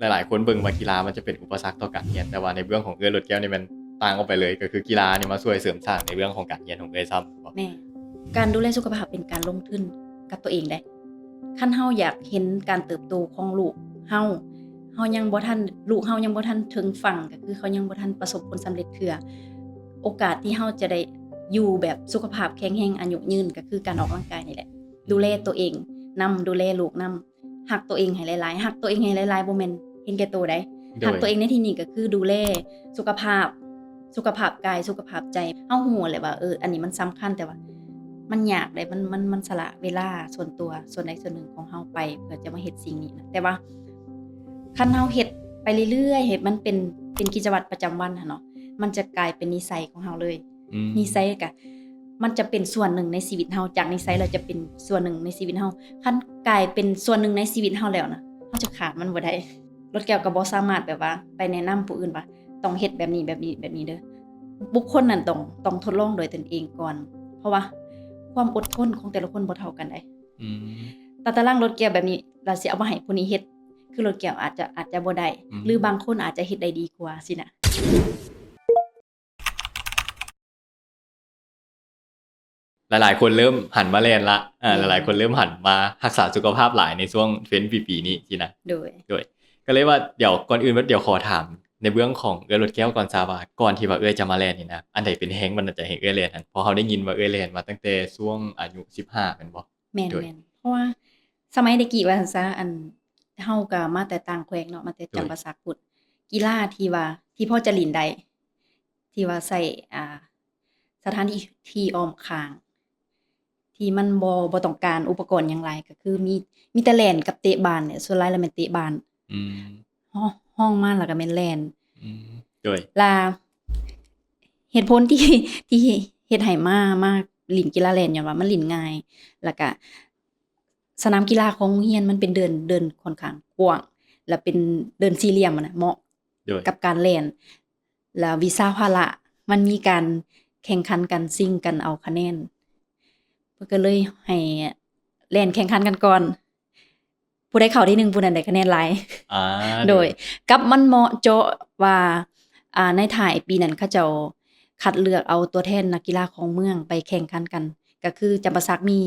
ຫຼາຍໆຄົນເບິ່ງວ່າກິລາມັນຈະເປັນອຸປະສັກຕໍ່ການຮຽນ, ແຕ່ວ່າໃນເບື້ອງຂອງເອື້ອຍລົດແກ້ວນີ້ແມ່ນຕ່າງອອກໄປເລີຍ, ກໍຄືກິລານີ້ມາຊ່ວຍເສີມສ້າງໃນເບື້ອງຂອງການຮຽນຂອງເອື້ອຍຊ້ຳແມ່ນບໍ່? ແມ່ນ. ການດູແລສຸຂະພາບເປັນການລົງທຶນກັບຕົວເອງເດ້. ຄັນເຮົາຢາກເຫັນການເຕີບໂຕຂອງລູກເຮົາ, ເຮົາຍັງບໍ່ທັນ, ລູກເຮົາຍັງບໍ່ທັນເຖິງຝັ່ງ, ກໍຄືເຂົາຍັງບໍ່ທັນປະສົບຜົນສຳເລັດເທື່ອ, ໂອກາດທີ່ເຮົາຈະໄດ້ຢູ່ແບບສຸຂະພາບແຂງແຮງ, ອາຍຸຍືນ, ກໍຄືການອອກກຳລັງກາຍນີ້ແຫຼະ. ດູແລຕົວເອງນຳ, ດູແລລູກນຳ. ຮັກຕົວເອງໃຫ້ຫຼາຍໆ, ຮັກຕົວເອງໃຫ້ຫຼາຍໆ ບໍ່ແມ່ນເຫັນແກ່ໂຕໃດ. ໂດຍ ຮັກຕົວເອງໃນທີ່ນີ້ກໍຄືດູແລສຸຂະພາບ, ສຸຂະພາບກາຍ, ສຸຂະພາບໃຈ. ເຮົາຮູ້ແຫຼະວ່າ ເອີ ອັນນີ້ມັນສຳຄັນ, ແຕ່ວ່າມັນຍາກເດ້, ມັນ, ມັນ, ມັນສະຫຼະເວລາສ່ວນຕົວສ່ວນໃດສ່ວນໜຶ່ງຂອງເຮົາໄປ ເພື່ອຈະມາເຮັດສິ່ງນີ້ນະ. ແຕ່ວ່າຄັນເຮົາເຮັດໄປເລື້ອຍໆ, ເຮັດມັນເປັນ, ເປັນກິດຈະວັດປະຈຳວັນຫັ້ນເນາະ, ມັນຈະກາຍເປັນນິໄສຂອງເຮົາເລີຍ. ອືມ ນິໄສກະ ມັນຈະເປັນສ່ວນໜຶ່ງໃນຊີວິດເຮົາ, ຈາກນິໄສແລ້ວຈະເປັນສ່ວນໜຶ່ງໃນຊີວິດເຮົາ. ຄັນກາຍເປັນສ່ວນໜຶ່ງໃນຊີວິດເຮົາແລ້ວນະ, ເຮົາຈະຂາດມັນບໍ່ໄດ້. ລົດແກ້ວກໍບໍ່ສາມາດແບບວ່າໄປແນະນຳຜູ້ອື່ນວ່າ ຕ້ອງເຮັດແບບນີ້ ແບບນີ້ ແບບນີ້ເດີ. ບຸກຄົນນັ້ນຕ້ອງ, ຕ້ອງທົດລອງດ້ວຍຕົນເອງກ່ອນ, ເພາະວ່າຄວາມອົດທົນຂອງແຕ່ລະຄົນບໍ່ເທົ່າກັນໃດ. ອືມ ຕາຕະລາງລົດແກ້ວແບບນີ້ ລະຊິເອົາມາໃຫ້ຜູ້ນີ້ເຮັດ, ຄືລົດແກ້ວອາດຈະ, ອາດຈະບໍ່ໄດ້, ອືມ ຫຼືບາງຄົນອາດຈະເຮັດໄດ້ດີກວ່າຊີ້ນະ. ຫຼາຍໆຄົນເລີ່ມຫັນມາແລ່ນລະ, ອາ ອືມ ຫຼາຍໆຄົນເລີ່ມຫັນມາຮັກສາສຸຂະພາບຫຼາຍໃນຊ່ວງເທຣນປີໆນີ້ຊີ້ນະ. ໂດຍ ໂດຍ ກໍເລີຍວ່າ ດຽວ ກ່ອນອື່ນ ດຽວຂໍຖາມໃນເບື້ອງຂອງເອື້ອຍລົດແກ້ວກ່ອນຊາ ວ່າກ່ອນທີ່ວ່າເອື້ອຍຈະມາແລ່ນນີ້ນະ, ອັນໃດເປັນແຮງບັນດານໃຈໃຫ້ເອື້ອຍແລ່ນຫັ້ນ? ເພາະເຮົາໄດ້ຍິນວ່າເອື້ອຍແລ່ນມາຕັ້ງແຕ່ຊ່ວງອາຍຸສິບຫ້າແມ່ນບໍ່? ແມ່ນ ໂດຍ ແມ່ນ ເພາະວ່າສະໄໝແຕ່ກີ້ວ່າຊັ້ນຊະ, ອັນ ເຮົາກໍມາແຕ່ຕ່າງແຂວງເນາະ, ມາແຕ່ ໂດຍ ຈຳປາສັກພຸ້ນ. ກິລາທີ່ວ່າ ທີ່ພໍຈະຫຼິ້ນໄດ້ ທີ່ວ່າໃຊ້ ອ່າ ສະຖານທີ່ທີ່ອ້ອມຂ້າງ ທີ່ມັນບໍ່ ບໍ່ຕ້ອງການອຸປະກອນຫຍັງຫຼາຍ ກໍຄືມີ ມີແຕ່ແລ່ນກັບເຕະບານນີ້, ສ່ວນຫຼາຍແລ້ວແມ່ນເຕະບານ. ອືມ ຮ- ຮອງມາແລ້ວກໍແມ່ນແລ່ນ. ອືມ ໂດຍ ລະເຫດຜົນທີ່ ທີ່ເຮັດໃຫ້ມາ ມາຫຼິ້ນກິລາແລ່ນ ຍ້ອນວ່າມັນຫຼິ້ນງ່າຍ ລະກະ ສະໜາມກິລາຂອງໂຮງຮຽນມັນເປັນເດີ່ນ ເດີ່ນຂ້ອນຂ້າງກວ້າງ ແລະເປັນເດີ່ນສີ່ຫຼ່ຽມຫັ້ນນະ ເໝາະ ໂດຍ ກັບການແລ່ນ ແລ້ວວິຊາພາລະມັນມີການແຂ່ງຂັນກັນ ຊິງກັນເອົາຄະແນນ ເພິ່ນກໍເລີຍໃຫ້ແລ່ນແຂ່ງຂັນກັນກ່ອນ ຜູ້ໃດເຂົ້າທີໜຶ່ງຜູ້ນັ້ນໄດ້ຄະແນນຫຼາຍ. ອາ ໂດຍ ໂດຍ ກັບມັນເໝາະເຈາະວ່າ ອ່າ ໃນທ້າຍປີນັ້ນເຂົາເຈົ້າຄັດເລືອກເອົາຕົວແທນນັກກິລາຂອງເມືອງໄປແຂ່ງຂັນກັນ ກໍຄືຈຳປາສັກມີ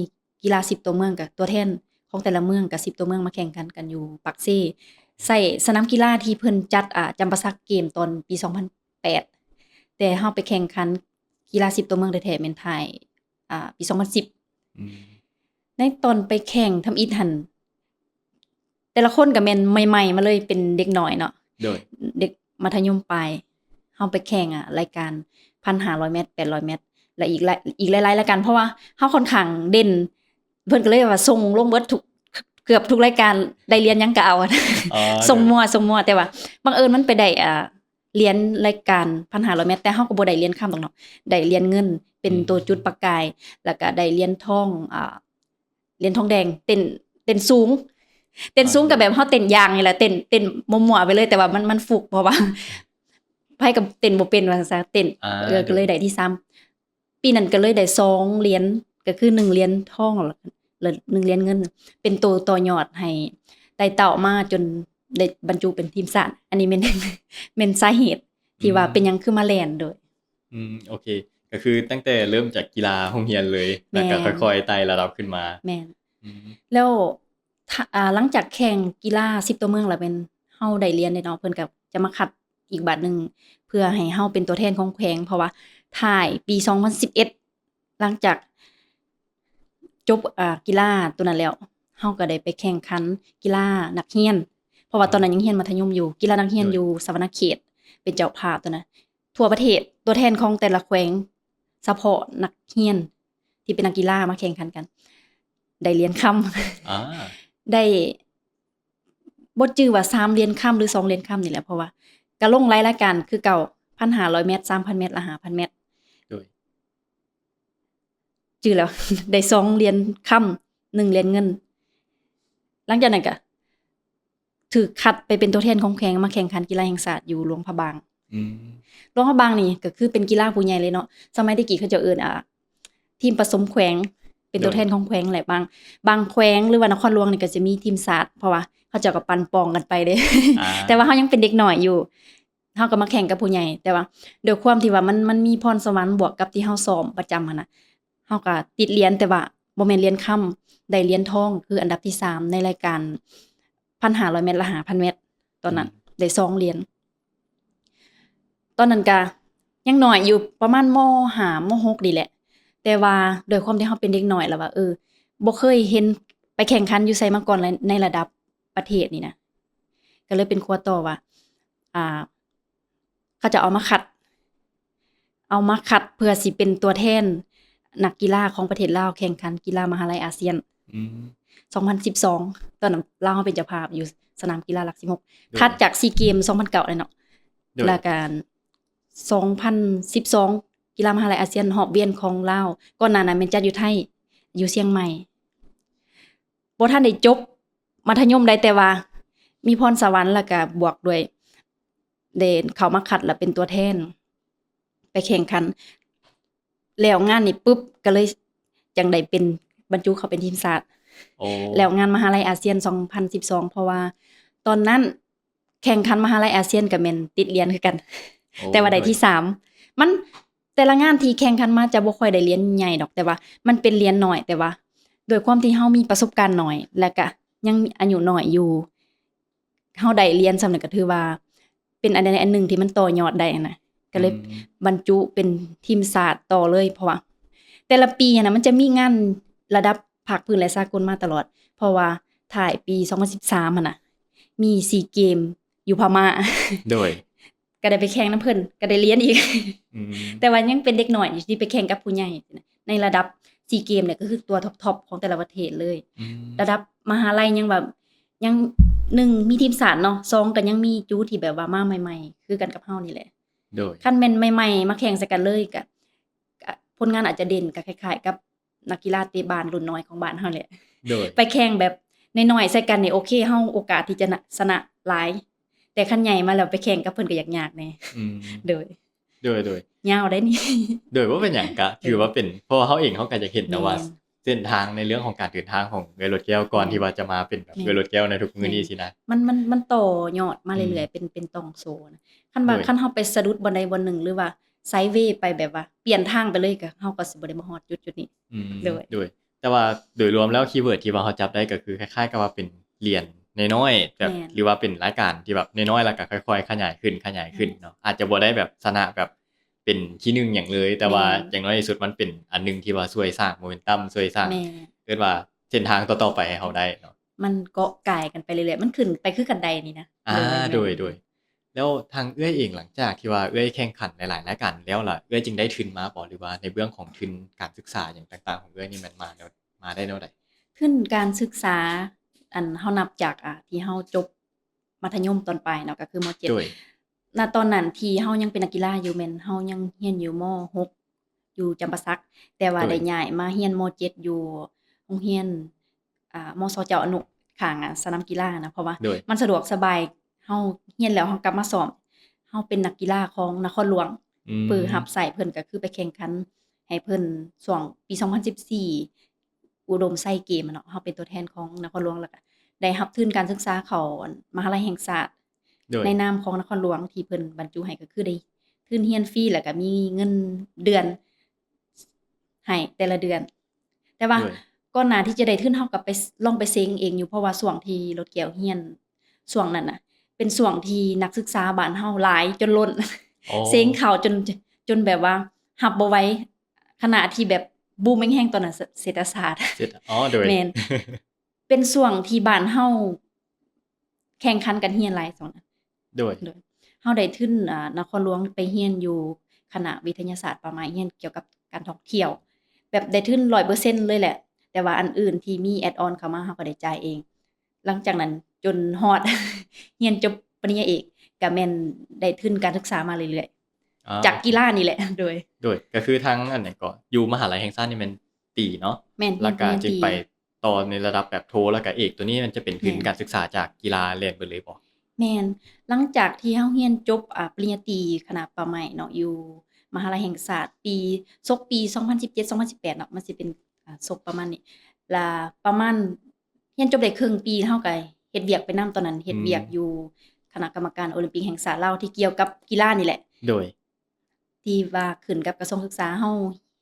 ກິລາສິບຕົວເມືອງ ກະຕົວແທນຂອງແຕ່ລະເມືອງ ກະສິບຕົວເມືອງມາແຂ່ງຂັນກັນຢູ່ປາກເຊ ໃຊ້ສະໜາມກິລາທີ່ເພິ່ນຈັດ ອາ ຈຳປາສັກເກມຕອນປີສອງພັນແປດ ແຕ່ເຮົາໄປແຂ່ງຂັນກິລາສິບຕົວເມືອງແທ້ໆ ແມ່ນທ້າຍ ອາ ປີສອງພັນສິບ. ອືມ ໃນຕອນໄປແຂ່ງທຳອິດຫັ້ນ ແຕ່ລະຄົນກະແມ່ນໃໝ່ໆມາເລີຍ ເປັນເດັກນ້ອຍເນາະ ໂດຍ ເດັກມັດທະຍົມປາຍ ເຮົາໄປແຂ່ງ ອາ ລາຍການພັນຫ້າຮ້ອຍແມັດ ແປດຮ້ອຍແມັດ ແລະ ອີກຫຼາຍ ອີກຫຼາຍໆລາຍການ ເພາະວ່າເຮົາຂ້ອນຂ້າງເດັ່ນ ເພິ່ນກໍເລີຍວ່າສົ່ງລົງເບິດທຸກ ເກືອບທຸກລາຍການ ໄດ້ຫຼຽນຫຍັງກໍເອົາ ອໍ ສົ່ງມົ້ວ ໂດຍ ສົ່ງມົ້ວ ແຕ່ວ່າບັງເອີນມັນໄປໄດ້ ອາ ຫຼຽນລາຍການພັນຫ້າຮ້ອຍແມັດ ແຕ່ເຮົາກໍບໍ່ໄດ້ຫຼຽນຄຳດອກເນາະ ໄດ້ຫຼຽນເງິນເປັນ ອືມ ໂຕຈຸດປະກາຍ ແລ້ວກໍໄດ້ຫຼຽນທອງ ອາ ຫຼຽນທອງແດງ ເຕັ້ນ ເຕັ້ນສູງ ເຕັ້ນສູງ ອໍ ກໍແບບເຮົາເຕັ້ນຢາງນີ້ແຫຼະ ເຕັ້ນ ເຕັ້ນມົ້ວໆໄປເລີຍ ແຕ່ວ່າມັນ ມັນຟຸກ ເພາະວ່າໃຜກໍເຕັ້ນບໍ່ເປັນວ່າຊັ້ນຊະ ເຕັ້ນ ອາ ເອີ ໂດຍ ກໍເລີຍໄດ້ທີສາມ ປີນັ້ນກໍເລີຍໄດ້ສອງຫຼຽນ ກໍຄືໜຶ່ງຫຼຽນທອງ ແລ້ວ ແລ້ວໜຶ່ງຫຼຽນເງິນ ເປັນໂຕຕໍ່ຍອດໃຫ້ໄຕ່ເຕົ້າມາຈົນໄດ້ບັນຈຸເປັນທີມຊາດ. ອັນນີ້ແມ່ນ ແມ່ນສາເຫດທີ່ວ່າ ອືມ ເປັນຫຍັງຄືມາແລ່ນໂດຍ ອືມ ໂອເຄ ກໍຄືຕັ້ງແຕ່ເລີ່ມຈາກກິລາໂຮງຮຽນເລີຍ ແລ້ວກໍ ແມ່ນ ຄ່ອຍໆໄຕ່ລະດັບຂຶ້ນມາ. ແມ່ນ ອືມ ແລ້ວ ຖ້າ ອ່າ ຫຼັງຈາກແຂ່ງກິລາສິບຕົວເມືອງແລ້ວ ແມ່ນເຮົາໄດ້ຫຼຽນແລ້ວເນາະ ເພິ່ນກໍຈະມາຄັດອີກບາດໜຶ່ງ ເພື່ອໃຫ້ເຮົາເປັນຕົວແທນຂອງແຂວງ ເພາະວ່າທ້າຍປີສອງພັນສິບເອັດ ຫຼັງຈາກຈົບ ອ່າ ກິລາໂຕນັ້ນແລ້ວ ເຮົາກໍໄດ້ໄປແຂ່ງຂັນກິລານັກຮຽນ ເພາະວ່າຕອນນັ້ນຍັງຮຽນມັດທະຍົມຢູ່ ກິລານັກຮຽນ ໂດຍ ຢູ່ສະຫວັນນະເຂດ ເປັນເຈົ້າພາບຕອນນັ້ນ ທົ່ວປະເທດ ຕົວແທນຂອງແຕ່ລະແຂວງ ສະເພາະນັກຮຽນທີ່ເປັນນັກກິລາມາແຂ່ງຂັນກັນ ໄດ້ຫຼຽນຄຳ ອາ ໄດ້ ບໍ່ຈື່ວ່າສາມຫຼຽນຄຳ ຫຼື ສອງຫຼຽນຄຳນີ້ແຫຼະ ເພາະວ່າກະລົງຫຼາຍລາຍການຄືເກົ່າ ພັນຫ້າຮ້ອຍແມັດ ສາມພັນແມັດ ແລະ ຫ້າພັນແມັດ ໂດຍ ຈື່ແລ້ວ ໄດ້ສອງຫຼຽນຄຳ ໜຶ່ງຫຼຽນເງິນ. ຫຼັງຈາກນັ້ນກະ ຖືກຄັດໄປເປັນຕົວແທນຂອງແຂວງມາແຂ່ງຂັນກິລາແຫ່ງຊາດຢູ່ຫຼວງພະບາງ. ອືມ ຫຼວງພະບາງນີ້ກໍຄືເປັນກິລາຜູ້ໃຫຍ່ເລີຍເນາະ ສະໄໝແຕ່ກີ້ເຂົາເຈົ້າເອີ້ນ ອ່າ ທີມປະສົມແຂວງ ເປັນຕົວແທນຂອງແຂວງແຫຼະ. ບາງ ບາງແຂວງ ຫຼືວ່ານະຄອນຫຼວງນີ້ກໍຈະມີທີມຊາດ ເພາະວ່າເຂົາເຈົ້າກໍປັ່ນປ່ອງກັນໄປເດ້. ອ່າ ແຕ່ວ່າເຮົາຍັງເປັນເດັກນ້ອຍຢູ່ ເຮົາກໍມາແຂ່ງກັບຜູ້ໃຫຍ່. ແຕ່ວ່າດ້ວຍຄວາມທີ່ວ່າມັນ ມັນມີພອນສະຫວັນ ບວກກັບທີ່ເຮົາຊ້ອມປະຈຳຫັ້ນນະ ເຮົາກໍຕິດຫຼຽນ ແຕ່ວ່າບໍ່ແມ່ນຫຼຽນຄຳ ໄດ້ຫຼຽນທອງ ຄືອັນດັບທີສາມໃນລາຍການພັນຫ້າຮ້ອຍແມັດ ແລະ ຫ້າພັນແມັດ ຕອນນັ້ນ ອືມ ໄດ້ສອງຫຼຽນ. ຕອນນັ້ນກະຍັງນ້ອຍຢູ່ ປະມານ ມໍຫ້າ ມໍຫົກນີ້ແຫຼະ ແຕ່ວ່າດ້ວຍຄວາມທີ່ເຮົາເປັນເດັກນ້ອຍ ແລ້ວວ່າ ເອີ ບໍ່ເຄີຍເຫັນໄປແຂ່ງຂັນຢູ່ໃສມາກ່ອນໃນ ໃນລະດັບປະເທດນີ້ນະ ກໍເລີຍເປັນຂົວຕໍ່ວ່າ ອ່າ ເຂົາເຈົ້າເອົາມາຄັດ ເອົາມາຄັດເພື່ອຊິເປັນຕົວແທນນັກກິລາຂອງປະເທດລາວ ແຂ່ງຂັນກິລາມະຫາໄລອາຊຽນ ອືມ ສອງພັນສິບສອງ ຕອນນັ້ນລາວເຮົາເປັນເຈົ້າພາບຢູ່ສະໜາມກິລາຫຼັກສິບຫົກ ໂດຍ ຖັດຈາກຊີເກມສອງພັນເກົ້າແລ້ວເນາະ ໂດຍ ແລ້ວກະສອງພັນສິບສອງ ກິລາມະຫາໄລອາຊຽນຮອບວຽນຂອງລາວ ກ່ອນໜ້ານັ້ນແມ່ນຈັດຢູ່ໄທ ຢູ່ຊຽງໃໝ່. ບໍ່ທັນໄດ້ຈົບມັດທະຍົມໃດ ແຕ່ວ່າມີພອນສະຫວັນ ແລ້ວກະບວກດ້ວຍ ໄດ້ເຂົ້າມາຄັດ ແລ້ວເປັນຕົວແທນໄປແຂ່ງຂັນ ແລ້ວງານນີ້ປຶບ ກໍເລີຍຈັ່ງໄດ້ເປັນ ບັນຈຸເຂົ້າເປັນທີມຊາດ ໂອ້ ແລ້ວງານມະຫາໄລອາຊຽນສອງພັນສິບສອງ ເພາະວ່າຕອນນັ້ນແຂ່ງຂັນມະຫາໄລອາຊຽນກໍແມ່ນຕິດຫຼຽນຄືກັນ ໂອ້ ແຕ່ວ່າໄດ້ທີສາມ ມັນ ແຕ່ລະງານທີ່ແຂ່ງຂັນມາຈະບໍ່ຄ່ອຍໄດ້ຫຼຽນໃຫຍ່ດອກ ແຕ່ວ່າມັນເປັນຫຼຽນນ້ອຍ ແຕ່ວ່າດ້ວຍຄວາມທີ່ເຮົາມີປະສົບການໜ້ອຍ ແລ້ວກະຍັງອາຍຸນ້ອຍຢູ່ ເຮົາໄດ້ຫຼຽນສ່ຳນັ້ນກໍຖືວ່າເປັນອັນໃດອັນໜຶ່ງທີ່ມັນຕໍ່ຍອດໄດ້ຫັ້ນນະ ກໍເລີຍ ອືມ ບັນຈຸເປັນທີມຊາດຕໍ່ເລີຍ ເພາະວ່າແຕ່ລະປີຫັ້ນນະ ມັນຈະມີງານລະດັບພາກພື້ນ ແລະ ສາກົນມາຕະຫຼອດ ເພາະວ່າທ້າຍປີສອງພັນສິບສາມຫັ້ນນະ ມີຊີເກມຢູ່ພະມ້າ ໂດຍ ກໍໄດ້ໄປແຂ່ງນຳເພິ່ນ ກໍໄດ້ຫຼຽນອີກ ອືມ ແຕ່ວ່າຍັງເປັນເດັກນ້ອຍຢູ່ ຊິໄປແຂ່ງກັບຜູ້ໃຫຍ່ໃນລະດັບຊີເກມນີ້ ກໍຄືຕົວທັອບໆຂອງແຕ່ລະປະເທດເລີຍ ອືມ ລະດັບມະຫາໄລຍັງແບບ ຍັງ ໜຶ່ງ ມີທີມຊາດເນາະ ສອງ ກໍຍັງມີຈຸທີ່ແບບວ່າມາໃໝ່ໆ ຄືກັນກັບເຮົານີ້ແຫຼະ ໂດຍ ຄັນແມ່ນໃໝ່ໆ ມາແຂ່ງໃສ່ກັນເລີຍ ກໍ ກໍຜົນງານອາດຈະເດັ່ນ ກໍຄ້າຍໆກັບນັກກິລາເຕະບານລຸ້ນນ້ອຍຂອງບ້ານເຮົາແຫຼະ ໂດຍ ໄປແຂ່ງແບບນ້ອຍໆໃສ່ກັນນີ້ ໂອເຄ ເຮົາໂອກາດທີ່ຈະນະ ຊະນະຫຼາຍ ແຕ່ຄັນໃຫຍ່ມາແລ້ວໄປແຂ່ງກັບເພິ່ນກໍຍາກໆແດ່ ອືມ ໂດຍ ໂດຍ ໂດຍ ຍາວໄດ໋ນີ້ ໂດຍ ບໍ່ເປັນຫຍັງ ກະຖືວ່າເປັນ ເອີ ເພາະວ່າເຮົາເອງເຮົາກໍຢາກເຫັນແລ້ວວ່າ ແມ່ນ ເສັ້ນທາງໃນເລື່ອງຂອງການເດີນທາງຂອງເອື້ອຍໂລດແກ້ວ ກ່ອນ ແມ່ນ ທີ່ວ່າຈະມາເປັນແບບ ແມ່ນ ເອື້ອຍໂລດແກ້ວໃນທຸກມື້ນີ້ ແມ່ນ ຊີ້ນະ ມັນ ມັນ ມັນຕໍ່ຍອດມາເລື້ອຍໆ ອືມ ເປັນ ເປັນຕ່ອງໂສ້ນະ ຄັນວ່າ ໂດຍ ຄັນເຮົາໄປສະດຸດບ່ອນໃດບ່ອນໜຶ່ງ ຫຼືວ່າໄຊເວໄປ ແບບວ່າປ່ຽນທາງໄປເລີຍ ກໍ ເຮົາກໍຊິບໍ່ໄດ້ມາຮອດຈຸດໆນີ້ ອືມ ໂດຍ ໂດຍ ແຕ່ວ່າໂດຍລວມແລ້ວ ຄີເວີດທີ່ວ່າເຮົາຈັບໄດ້ກໍຄືຄ້າຍໆກັບວ່າເປັນຫຼຽນນ້ອຍໆ ແບບ ແມ່ນ ຫຼືວ່າເປັນລາຍການທີ່ແບບນ້ອຍໆ ແລ້ວກໍຄ່ອຍໆຂະຫຍາຍຂຶ້ນ ຂະຫຍາຍຂຶ້ນເນາະ ແມ່ນ ອາດຈະບໍ່ໄດ້ແບບຊະນະແບບເປັນທີໜຶ່ງຫຍັງເລີຍ ແຕ່ວ່າ ແມ່ນ ຢ່າງໜ້ອຍທີ່ສຸດມັນເປັນອັນໜຶ່ງທີ່ວ່າຊ່ວຍສ້າງໂມເມັນຕຳ ຊ່ວຍສ້າງ ແມ່ນ ເອີ້ນວ່າເສັ້ນທາງຕໍ່ໆໄປໃຫ້ເຮົາໄດ້ເນາະ ມັນເກາະກາຍກັນໄປເລື້ອຍໆ ມັນຂຶ້ນໄປຄືກັນໄດນີ້ນະ ອ່າ ໂດຍ ໂດຍ ໂດຍ ແລ້ວທາງເອື້ອຍເອງ ຫຼັງຈາກທີ່ວ່າເອື້ອຍແຂ່ງຂັນຫຼາຍໆລາຍການແລ້ວລະ ເອື້ອຍຈຶ່ງໄດ້ທຶນມາບໍ່ ຫຼືວ່າໃນເບື້ອງຂອງທຶນການສຶກສາຫຍັງຕ່າງໆຂອງເອື້ອຍນີ້ ແມ່ນມາແນວ ມາໄດ້ແນວໃດ? ທຶນການສຶກສາ ອັນ ເຮົານັບຈາກ ອ່າ ທີ່ເຮົາຈົບມັດທະຍົມຕອນປາຍເນາະ ກໍຄື ມໍເຈັດ ໂດຍ ນະຕອນນັ້ນທີ່ເຮົາຍັງເປັນນັກກິລາຢູ່ ແມ່ນເຮົາຍັງຮຽນຢູ່ ມໍຫົກ ຢູ່ຈຳປາສັກ ແຕ່ວ່າ ໂດຍ ໄດ້ຍ້າຍມາຮຽນ ມໍເຈັດ ຢູ່ໂຮງຮຽນ ອ່າ ມສ ເຈົ້າອະນຸ ຂ້າງ ອ່າ ສະໜາມກິລານະ ເພາະວ່າ ໂດຍ ມັນສະດວກສະບາຍ ເຮົາຮຽນແລ້ວເຮົາກັບມາຊ້ອມ ເຮົາເປັນນັກກິລາຂອງນະຄອນຫຼວງ ອືມ ເປີຮັບໃຊ້ເພິ່ນ ກໍຄືໄປແຂ່ງຂັນໃຫ້ເພິ່ນຊ່ວງປີສອງພັນສິບສີ່ ອຸດົມໄຊເກມເນາະ ເຮົາເປັນຕົວແທນຂອງນະຄອນຫຼວງ ແລ້ວກໍໄດ້ຮັບທຶນການສຶກສາເຂົ້າ ອັນ ມະຫາໄລແຫ່ງຊາດ ໂດຍ ໃນນາມຂອງນະຄອນຫຼວງ ທີ່ເພິ່ນບັນຈຸໃຫ້ ກໍຄືໄດ້ທຶນຮຽນຟຣີ ແລ້ວກໍມີເງິນເດືອນໃຫ້ແຕ່ລະເດືອນ ແຕ່ວ່າ ໂດຍ ກ່ອນໜ້າທີ່ຈະໄດ້ທຶນ ເຮົາກໍໄປ ລອງໄປເສັງເອງຢູ່ ເພາະວ່າຊ່ວງທີ່ໂລດແກ້ວຮຽນ ຊ່ວງນັ້ນນະ ເປັນຊ່ວງທີ່ນັກສຶກສາບ້ານເຮົາຫຼາຍຈົນລົ້ນ ອໍ ເສັງເຂົ້າຈົນ ຈົນແບບວ່າຮັບບໍ່ໄຫວ ຄະນະທີ່ແບບບູມແຮງໆຕອນນັ້ນ ເສດຖະສາດ ເສດຖະ ອໍ ໂດຍ ແມ່ນ ເປັນຊ່ວງທີ່ບ້ານເຮົາແຂ່ງຂັນກັນຮຽນຫຼາຍຊ່ວງນັ້ນ ໂດຍ ໂດຍ ເຮົາໄດ້ທຶນ ອ່າ ນະຄອນຫຼວງໄປຮຽນຢູ່ຄະນະວິທະຍາສາດປ່າໄມ້ ຮຽນກ່ຽວກັບການທ່ອງທ່ຽວ ແບບໄດ້ທຶນຮ້ອຍເປີເຊັນເລີຍແຫຼະ ແຕ່ວ່າອັນອື່ນທີ່ມີແອດອອນເຂົ້າມາ ເຮົາກໍໄດ້ຈ່າຍເອງ ຫຼັງຈາກນັ້ນຈົນຮອດຮຽນຈົບປະລິນຍາເອກ ກໍແມ່ນໄດ້ທຶນການສຶກສາມາເລື້ອຍໆ ອ່າ ຈາກກິລານີ້ແຫຼະ ໂດຍ ໂດຍ ກໍຄືທາງອັນນັ້ນກໍຢູ່ມະຫາໄລແຫ່ງຊາດນີ້ແມ່ນຕີເນາະ ແມ່ນ ແລ້ວກໍຈຶ່ງໄປຕໍ່ໃນລະດັບແບບໂທ ແລ້ວກໍເອກ ໂຕນີ້ມັນຈະເປັນທຶນ ແມ່ນ ການສຶກສາຈາກກິລາແລ່ນເບິດເລີຍບໍ່? ແມ່ນ ຫຼັງຈາກທີ່ເຮົາຮຽນຈົບ ອ່າ ປະລິນຍາຕີຄະນະປ່າໄມ້ເນາະ ຢູ່ມະຫາໄລແຫ່ງຊາດ ປີ ສົກປີສອງພັນສິບເຈັດ ສອງພັນສິບແປດເນາະ ມັນຊິເປັນ ສົບປະມານນີ້ ລະປະມານຮຽນຈົບໄດ້ເຄິ່ງປີ ເຮົາກະເຮັດວຽກໄປນຳ. ຕອນນັ້ນເຮັດວຽກ ອືມ ຢູ່ຄະນະກຳມະການໂອລິມປິກແຫ່ງຊາດລາວ ທີ່ກ່ຽວກັບກິລານີ້ແຫຼະ ໂດຍ ທີ່ວ່າຂຶ້ນກັບກະຊວງສຶກສາ. ເຮົາ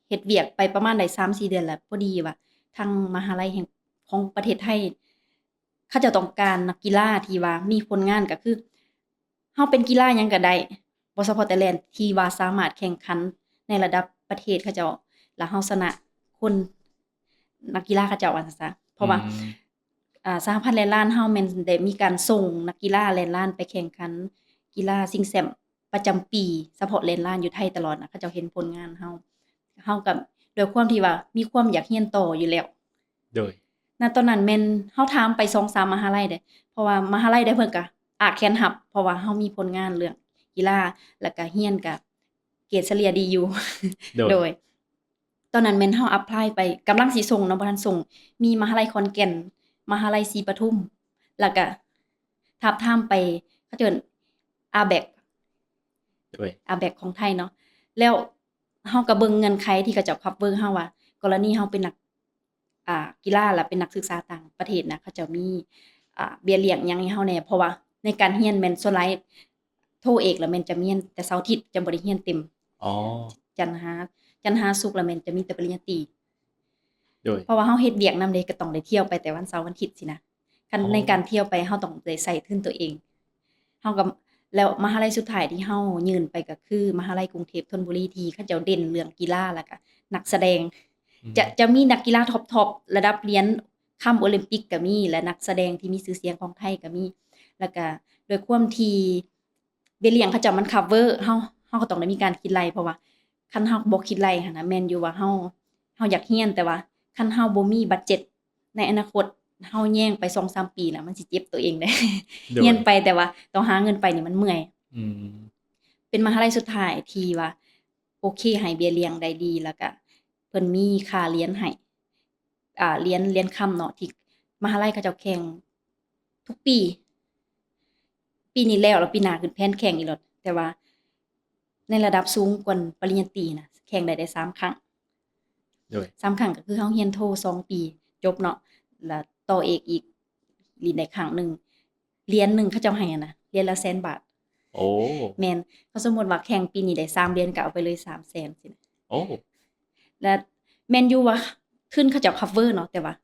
ເຮັດວຽກໄປປະມານໄດ້ສາມສີ່ເດືອນແລ້ວ ພໍດີວ່າທາງມະຫາໄລແຫ່ງ ຂອງປະເທດໄທ ເຂົາເຈົ້າຕ້ອງການນັກກິລາທີ່ວ່າມີຜົນງານ ກະຄືເຮົາເປັນກິລາຫຍັງກະໄດ້ ບໍ່ສະເພາະແຕ່ແລ່ນ ທີ່ວ່າສາມາດແຂ່ງຂັນໃນລະດັບປະເທດເຂົາເຈົ້າ ລະເຮົາຊະນະຄົນ ນັກກິລາເຂົາເຈົ້າວ່າຊັ້ນຊະ. ເພາະວ່າ ອືມ ອ່າ ສະຫະພັນແລ່ນລານເຮົາແມ່ນໄດ້ມີການສົ່ງນັກກິລາແລ່ນລານໄປແຂ່ງຂັນກິລາຊິງແຊັມປະຈຳປີ ສະເພາະແລ່ນລານຢູ່ໄທຕະຫຼອດນະ ເຂົາເຈົ້າເຫັນຜົນງານເຮົາ ເຮົາກະດ້ວຍຄວາມທີ່ວ່າມີຄວາມຢາກຮຽນຕໍ່ຢູ່ແລ້ວ ໂດຍ ນະຕອນນັ້ນແມ່ນເຮົາຖາມໄປສອງສາມມະຫາໄລເດ້ ເພາະວ່າມະຫາໄລໃດເພິ່ນກະອາດແຂນຮັບ ເພາະວ່າເຮົາມີຜົນງານເລື່ອງກິລາ ລະກະຮຽນກະເກດສະເລ່ຍດີຢູ່ ໂດຍ ໂດຍ ຕອນນັ້ນແມ່ນເຮົາ apply ໄປ ກຳລັງຊິສົ່ງເນາະ ບໍ່ທັນສົ່ງ ມີມະຫາໄລຂອນແກ່ນ ມະຫາໄລສີປະທຸມ ລະກະທາບທາມໄປ ເຂົາເອີ້ນ RBAC ໂດຍ RBAC ຂອງໄທເນາະ ແລ້ວເຮົາກະເບິ່ງເງື່ອນໄຂທີ່ເຂົາເຈົ້າ cover ເຮົາວ່າ ກໍລະນີເຮົາເປັນນັກ ອ່າ ກິລາ ລະເປັນນັກສຶກສາຕ່າງປະເທດນະ ເຂົາເຈົ້າມີ ອ່າ ເບ້ຍລ້ຽງຫຍັງໃຫ້ເຮົາແດ່ ເພາະວ່າໃນການຮຽນແມ່ນສ່ວນຫຼາຍ ໂທເອກລະແມ່ນຈະຮຽນແຕ່ເສົາອາທິດ ຈະບໍ່ໄດ້ຮຽນເຕັມ ອໍ ຈັນຫາ ຈັນຫາສຸກລະແມ່ນຈະມີແຕ່ປະລິນຍາຕີ ໂດຍ ເພາະວ່າເຮົາເຮັດວຽກນຳເດ້ ກະຕ້ອງໄດ້ທ່ຽວໄປແຕ່ວັນເສົາວັນອາທິດຊີ້ນະ ຄັນ ອໍ ໃນການທ່ຽວໄປເຮົາຕ້ອງໄດ້ໃຊ້ທຶນໂຕເອງ ເຮົາກະ ແລ້ວມະຫາໄລສຸດທ້າຍທີ່ເຮົາຍື່ນໄປກະຄືມະຫາໄລກຸງເທບທນບຸລີ ທີ່ເຂົາເຈົ້າເດັ່ນເລື່ອງກິລາ ລະກະນັກສະແດງ ອືມ ຈະ ຈະມີນັກກິລາທັອບໆ ລະດັບຫຼຽນຄຳໂອລິມປິກກະມີ ແລະ ນັກສະແດງທີ່ມີຊື່ສຽງຂອງໄທກະມີ ລະກະດ້ວຍຄວາມທີ່ເບ້ຍລ້ຽງເຂົາເຈົ້າມັນ cover ເຮົາ ເຮົາກະຕ້ອງໄດ້ມີການຄິດໄລ່ ເພາະວ່າຄັນເຮົາບໍ່ຄິດໄລ່ຫັ້ນນະ ແມ່ນຢູ່ວ່າເຮົາ ເຮົາຢາກຮຽນ ແຕ່ວ່າຄັນເຮົາບໍ່ມີບັດເຈັດ ໃນອະນາຄົດເຮົາແຍງໄປສອງສາມປີນະ ມັນຊິເຈັບໂຕເອງເດ້ ໂດຍ ຮຽນໄປແຕ່ວ່າຕ້ອງຫາເງິນໄປນີ້ມັນເມື່ອຍ ອືມ ເປັນມະຫາໄລສຸດທ້າຍທີ່ວ່າໂອເຄ ໃຫ້ເບ້ຍລ້ຽງໄດ້ດີ ລະກະເພິ່ນມີຄ່າຮຽນໃຫ້ ອ່າ ຮຽນ ຮຽນຄຳເນາະ ທີ່ມະຫາໄລເຂົາເຈົ້າແຂ່ງທຸກປີ ປີນີ້ແລ້ວ ລະປີໜ້າຂຶ້ນແຜນແຂ່ງອີກໂລດ ແຕ່ວ່າ ໃນລະດັບສູງກວ່າປະລິນຍາຕີນະ ແຂ່ງໄດ້ ໄດ້ສາມຄັ້ງ ໂດຍ ສາມຄັ້ງກະຄືເຮົາຮຽນໂທສອງປີຈົບເນາະ ລະຕໍ່ເອກອີກ ຫຼິ້ນໄດ້ຄັ້ງໜຶ່ງ ຫຼຽນໜຶ່ງເຂົາເຈົ້າໃຫ້ຫັ້ນນະ ຫຼຽນລະແສນບາດ ໂອ້ ແມ່ນ ເຂົາສົມມຸດວ່າແຂ່ງປີນີ້ໄດ້ສາມຫຼຽນ ກະເອົາໄປເລີຍສາມແສນຊີ້ນະ ໂອ້ ລະແມ່ນຢູ່ວ່າທຶນເຂົາເຈົ້າ cover ເນາະ ແຕ່ວ່າ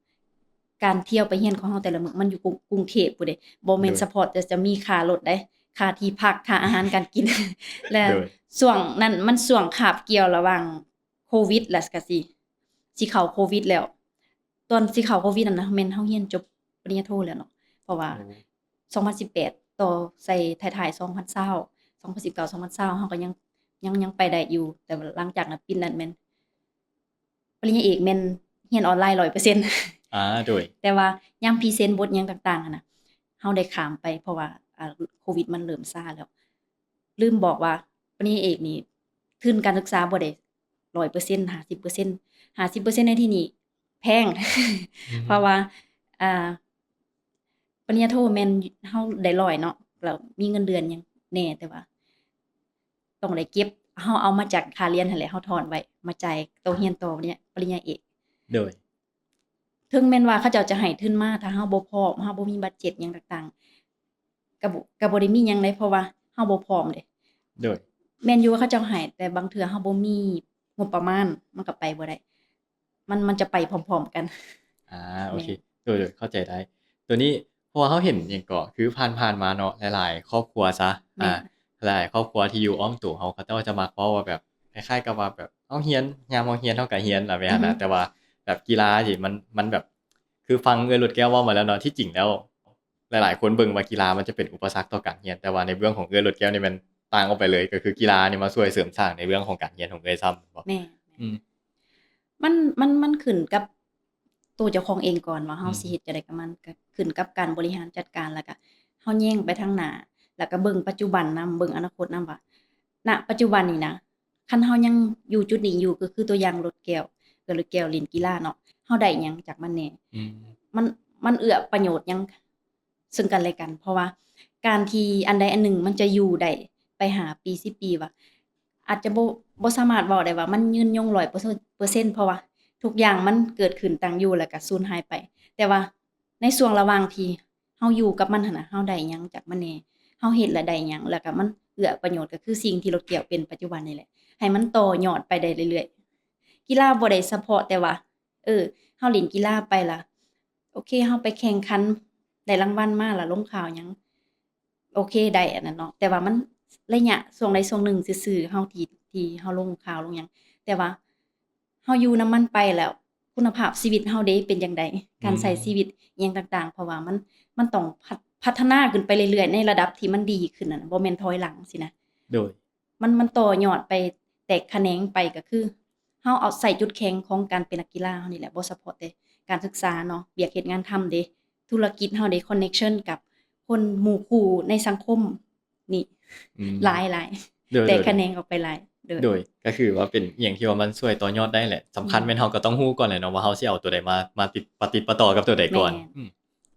ການທ່ຽວໄປຮຽນຂອງເຮົາແຕ່ລະມື້ມັນຢູ່ກຸງ ກຸງເທບພຸ້ນເດ້ ບໍ່ແມ່ນ ໂດຍ ສະເພາະແຕ່ຈະມີຄ່າລົດເດ້ ຄ່າທີ່ພັກ ຄ່າອາຫານການກິນ ແລະ ໂດຍ ຊ່ວງນັ້ນມັນຊ່ວງຄາບກ່ຽວລະຫວ່າງໂຄວິດ ລະກະຊິ ຊິເຂົ້າໂຄວິດແລ້ວ ຕອນຊິເຂົ້າໂຄວິດນັ້ນນະ ແມ່ນເຮົາຮຽນຈົບປະລິນຍາໂທແລ້ວເນາະ ເພາະວ່າ ໂອ້ ສອງພັນສິບແປດ ຕໍ່ໃສ່ທ້າຍໆ ສອງພັນຊາວ ສອງພັນສິບເກົ້າ ສອງພັນຊາວ ເຮົາກະຍັງ ຍັງ ຍັງໄປໄດ້ຢູ່ ແຕ່ວ່າຫຼັງຈາກນັ້ນ ປີນັ້ນແມ່ນ ປະລິນຍາເອກແມ່ນຮຽນອອນລາຍຮ້ອຍເປີເຊັນ ອາ ໂດຍ ແຕ່ວ່າຍາມພຣີເຊັນບົດຫຍັງຕ່າງໆຫັ້ນນະ ເຮົາໄດ້ຂ້າມໄປ ເພາະວ່າ ອ່າ ໂຄວິດມັນເລີ່ມຊາແລ້ວ ລືມບອກວ່າປະລິນຍາເອກນີ້ ທຶນການສຶກສາບໍ່ໄດ້ຮ້ອຍເປີເຊັນ ຫ້າສິບເປີເຊັນ ຫ້າສິບເປີເຊັນໃນທີ່ນີ້ແພງ ອືມ ເພາະວ່າ ອ່າ ປະລິນຍາໂທແມ່ນເຮົາໄດ້ຮ້ອຍເນາະ ແລ້ວມີເງິນເດືອນຫຍັງແດ່ ແຕ່ວ່າຕ້ອງໄດ້ເກັບ ເຮົາເອົາມາຈາກຄ່າຮຽນຫັ້ນແຫຼະ ເຮົາຖອນໄວ້ມາຈ່າຍໂຕຮຽນຕໍ່ປະລິນຍາ ປະລິນຍາເອກ ໂດຍ ເຖິງແມ່ນວ່າເຂົາເຈົ້າຈະໃຫ້ທຶນມາ ຖ້າເຮົາບໍ່ພ້ອມ ເຮົາບໍ່ມີບັດເຈັດຫຍັງຕ່າງໆ ກະບໍ່ ກະບໍ່ໄດ້ມີຫຍັງເດ້ ເພາະວ່າເຮົາບໍ່ພ້ອມເດ້ ໂດຍ ແມ່ນຢູ່ວ່າເຂົາເຈົ້າໃຫ້ ແຕ່ບາງເທື່ອເຮົາບໍ່ມີງົບປະມານ ມັນກະໄປບໍ່ໄດ້ ມັນ ມັນຈະໄປພ້ອມໆກັນ ອາ ໂອເຄ ແມ່ນ ໂດຍໆ ເຂົ້າໃຈໄດ້ ໂຕນີ້ ເພາະວ່າເຮົາເຫັນຫຍັງເກາະ ຄືຜ່ານໆມາເນາະ ຫຼາຍໆຄອບຄົວຊະ ແມ່ນ ອາ ຫຼາຍໆຄອບຄົວທີ່ຢູ່ອ້ອມໂຕເຮົາ ເຂົາເຈົ້າຈະມັກເວົ້າວ່າແບບ ຄ້າຍໆກັບວ່າແບບ ເຮົາຮຽນ ຍາມເຮົາຮຽນເຮົາກະຮຽນລະແມ່ນຫັ້ນນະ ອືຮຶ ແຕ່ວ່າແບບກິລາຊິ ມັນ ມັນແບບ ຄືຟັງເອື້ອຍລົດແກ້ວເວົ້າມາແລ້ວເນາະ ທີ່ຈິງແລ້ວ ຫຼາຍໆຄົນເບິ່ງວ່າກິລາມັນຈະເປັນອຸປະສັກຕໍ່ການຮຽນ ແຕ່ວ່າໃນເບື້ອງຂອງເອື້ອຍລົດແກ້ວນີ້ແມ່ນຕ່າງອອກໄປເລີຍ ກະຄືກິລານີ້ມາຊ່ວຍເສີມສ້າງໃນເບື້ອງຂອງການຮຽນຂອງເອື້ອຍຊ້ຳ ແມ່ນ ອືມ ມັນ ມັນ ມັນຂຶ້ນກັບໂຕເຈົ້າຂອງເອງກ່ອນວ່າເຮົາ ອືມ ຊິເຮັດຈັ່ງໃດກັບມັນ ກະຂຶ້ນກັບການບໍລິຫານຈັດການ ລະກະເຮົາແຍງໄປທາງໜ້າ ລະກະເບິ່ງປັດຈຸບັນນຳ ເບິ່ງອະນາຄົດນຳວ່າ ນະປັດຈຸບັນນີ້ນະ ຄັນເຮົາຍັງຢູ່ຈຸດນີ້ຢູ່ ກະຄືຕົວຢ່າງລົດແກ້ວ ເອື້ອຍລົດແກ້ວຫຼິ້ນກິລາເນາະ ເຮົາໄດ້ຫຍັງຈາກມັນແດ່ ອືມ ມັນ ມັນເອື້ອປະໂຫຍດຫຍັງ ເຊິ່ງກັນແລະກັນ ເພາະວ່າການທີ່ອັນໃດອັນໜຶ່ງມັນຈະຢູ່ໄດ້ໄປຫ້າປີ ສິບປີ ວ່າ ອາດຈະບໍ່ ບໍ່ສາມາດເວົ້າໄດ້ວ່າມັນຍືນຍົງຮ້ອຍເປີເຊັນ ເປີເຊັນ ເພາະວ່າ ທຸກຢ່າງມັນເກີດຂຶ້ນຕັ້ງຢູ່ ແລ້ວກໍສູນຫາຍໄປ. ແຕ່ວ່າໃນຊ່ວງລະຫວ່າງທີ່ເຮົາຢູ່ກັບມັນຫັ້ນນະ ເຮົາໄດ້ຫຍັງຈາກມັນແດ່? ເຮົາເຮັດແລ້ວໄດ້ຫຍັງ? ແລ້ວກໍມັນເອື້ອປະໂຫຍດ ກໍຄືສິ່ງທີ່ລົດແກ້ວເປັນປັດຈຸບັນນີ້ແຫຼະ ໃຫ້ມັນຕໍ່ຍອດໄປໄດ້ເລື້ອຍໆ. ກິລາບໍ່ໄດ້ສະເພາະແຕ່ວ່າ ເອີ ເຮົາຫຼິ້ນກິລາໄປລະ ໂອເຄ ເຮົາໄປແຂ່ງຂັນ ໄດ້ລາງວັນມາລະ ລົງຂ່າວຫຍັງ ໂອເຄ ໄດ້ອັນນັ້ນເນາະ ແຕ່ວ່າມັນໄລຍະຊ່ວງໃດຊ່ວງໜຶ່ງຊື່ໆ ເຮົາທີ່ ທີ່ເຮົາລົງຂ່າວລົງຫຍັງ ແຕ່ວ່າເຮົາຢູ່ນຳມັນໄປແລ້ວ ຄຸນນະພາບຊີວິດເຮົາເດ ເປັນຈັ່ງໃດ? ການໃຊ້ ອືມ ຊີວິດອີ່ຫຍັງຕ່າງໆ ເພາະວ່າມັນ ມັນຕ້ອງພັດ ພັດທະນາຂຶ້ນໄປເລື້ອຍໆ ໃນລະດັບທີ່ມັນດີຂຶ້ນນັ້ນ ບໍ່ແມ່ນຖອຍຫຼັງຊີ້ນະ. ໂດຍ ມັນ ມັນຕໍ່ຍອດໄປ ແຕກຂະແໜງໄປ ກໍຄືເຮົາເອົາໃສ່ຈຸດແຂງຂອງການເປັນນັກກິລາເຮົານີ້ແຫຼະ ບໍ່ສະເພາະແຕ່ການສຶກສາເນາະ ວຽກເຮັດງານທຳເດ ທຸລະກິດເຮົາເດ ຄອນເນັກຊັນກັບຄົນໝູ່ຄູ່ໃນສັງຄົມນີ້ ອືມ ຫຼາຍໆ ໂດຍ ແຕກຂະແໜງອອກໄປຫຼາຍ. ໂດຍ ໂດຍ ກໍຄືວ່າເປັນອີ່ຫຍັງທີ່ວ່າມັນຊ່ວຍຕໍ່ຍອດໄດ້ແຫຼະ ສຳຄັນ ອືມ ແມ່ນເຮົາກໍຕ້ອງຮູ້ກ່ອນແຫຼະເນາະ ວ່າເຮົາຊິເອົາຕົວໃດມາ ມາຕິດ ປະຕິດປະຕໍ່ກັບຕົວໃດກ່ອນ. ແມ່ນ ອືມ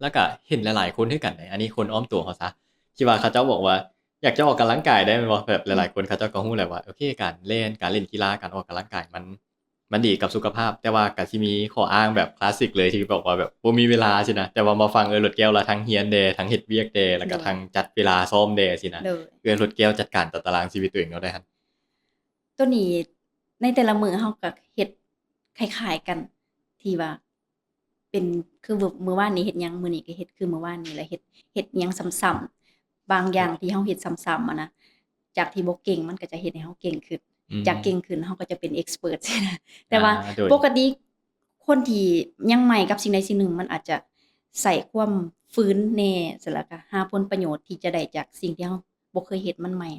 ແລ້ວກະເຫັນຫຼາຍໆຄົນຄືກັນເດ ອັນນີ້ຄົນອ້ອມຕົວເຮົາຊະ ທີ່ວ່າເຂົາເຈົ້າບອກວ່າ ຢາກຈະອອກກຳລັງກາຍໄດ້ແມ່ນບໍ່? ແບບ ອືມ ຫຼາຍໆຄົນເຂົາເຈົ້າກໍຮູ້ແຫຼະວ່າ ໂອເຄ ການແລ່ນ ການຫຼິ້ນກິລາ ການອອກກຳລັງກາຍ ມັນ ມັນດີກັບສຸຂະພາບ ແຕ່ວ່າກໍຊິມີຂໍ້ອ້າງແບບຄລາສສິກເລີຍ ທີ່ບອກວ່າແບບບໍ່ມີເວລາຊີ້ນະ ແຕ່ວ່າມາຟັງ ເອີ ລົດແກ້ວລະທັງຮຽນແດ່ ທັງເຮັດວຽກແດ່ ແລ້ວກໍ ໂດຍ ທັງຈັດເວລາຊ້ອມແດ່ຊີ້ນະ ໂດຍ ເອື້ອຍລົດແກ້ວຈັດການຕາຕະລາງຊີວິດຕົວເອງແນວໃດຫັ້ນ? ໂຕນີ້ໃນແຕ່ລະມື້ເຮົາກໍເຮັດຄ້າຍໆກັນ ທີ່ວ່າ ເປັນຄືມື້ ມື້ວານນີ້ເຮັດຫຍັງ ມື້ນີ້ກໍເຮັດຄືມື້ວານນີ້ ແລ້ວເຮັດ ເຮັດຫຍັງຊ້ຳໆ ບາງຢ່າງທີ່ເຮົາເຮັດຊ້ຳໆ ຫັ້ນນະ ຈາກທີ່ບໍ່ເກັ່ງ ມັນກໍຈະເຮັດໃຫ້ເຮົາເກັ່ງຂຶ້ນ ອືມ ຈາກເກັ່ງຂຶ້ນ ເຮົາກໍຈະເປັນເອັກສະເປີດຊີ້ນະ. ແຕ່ວ່າ ອ່າ ໂດຍ ປົກກະຕິຄົນທີ່ຍັງໃໝ່ກັບສິ່ງໃດສິ່ງໜຶ່ງ ມັນອາດຈະໃຊ້ຄວາມຝືນແດ່ ແລ້ວກໍຫາຜົນປະໂຫຍດທີ່ຈະໄດ້ຈາກສິ່ງທີ່ເຮົາບໍ່ເຄີຍເຮັດ ມັນໃໝ່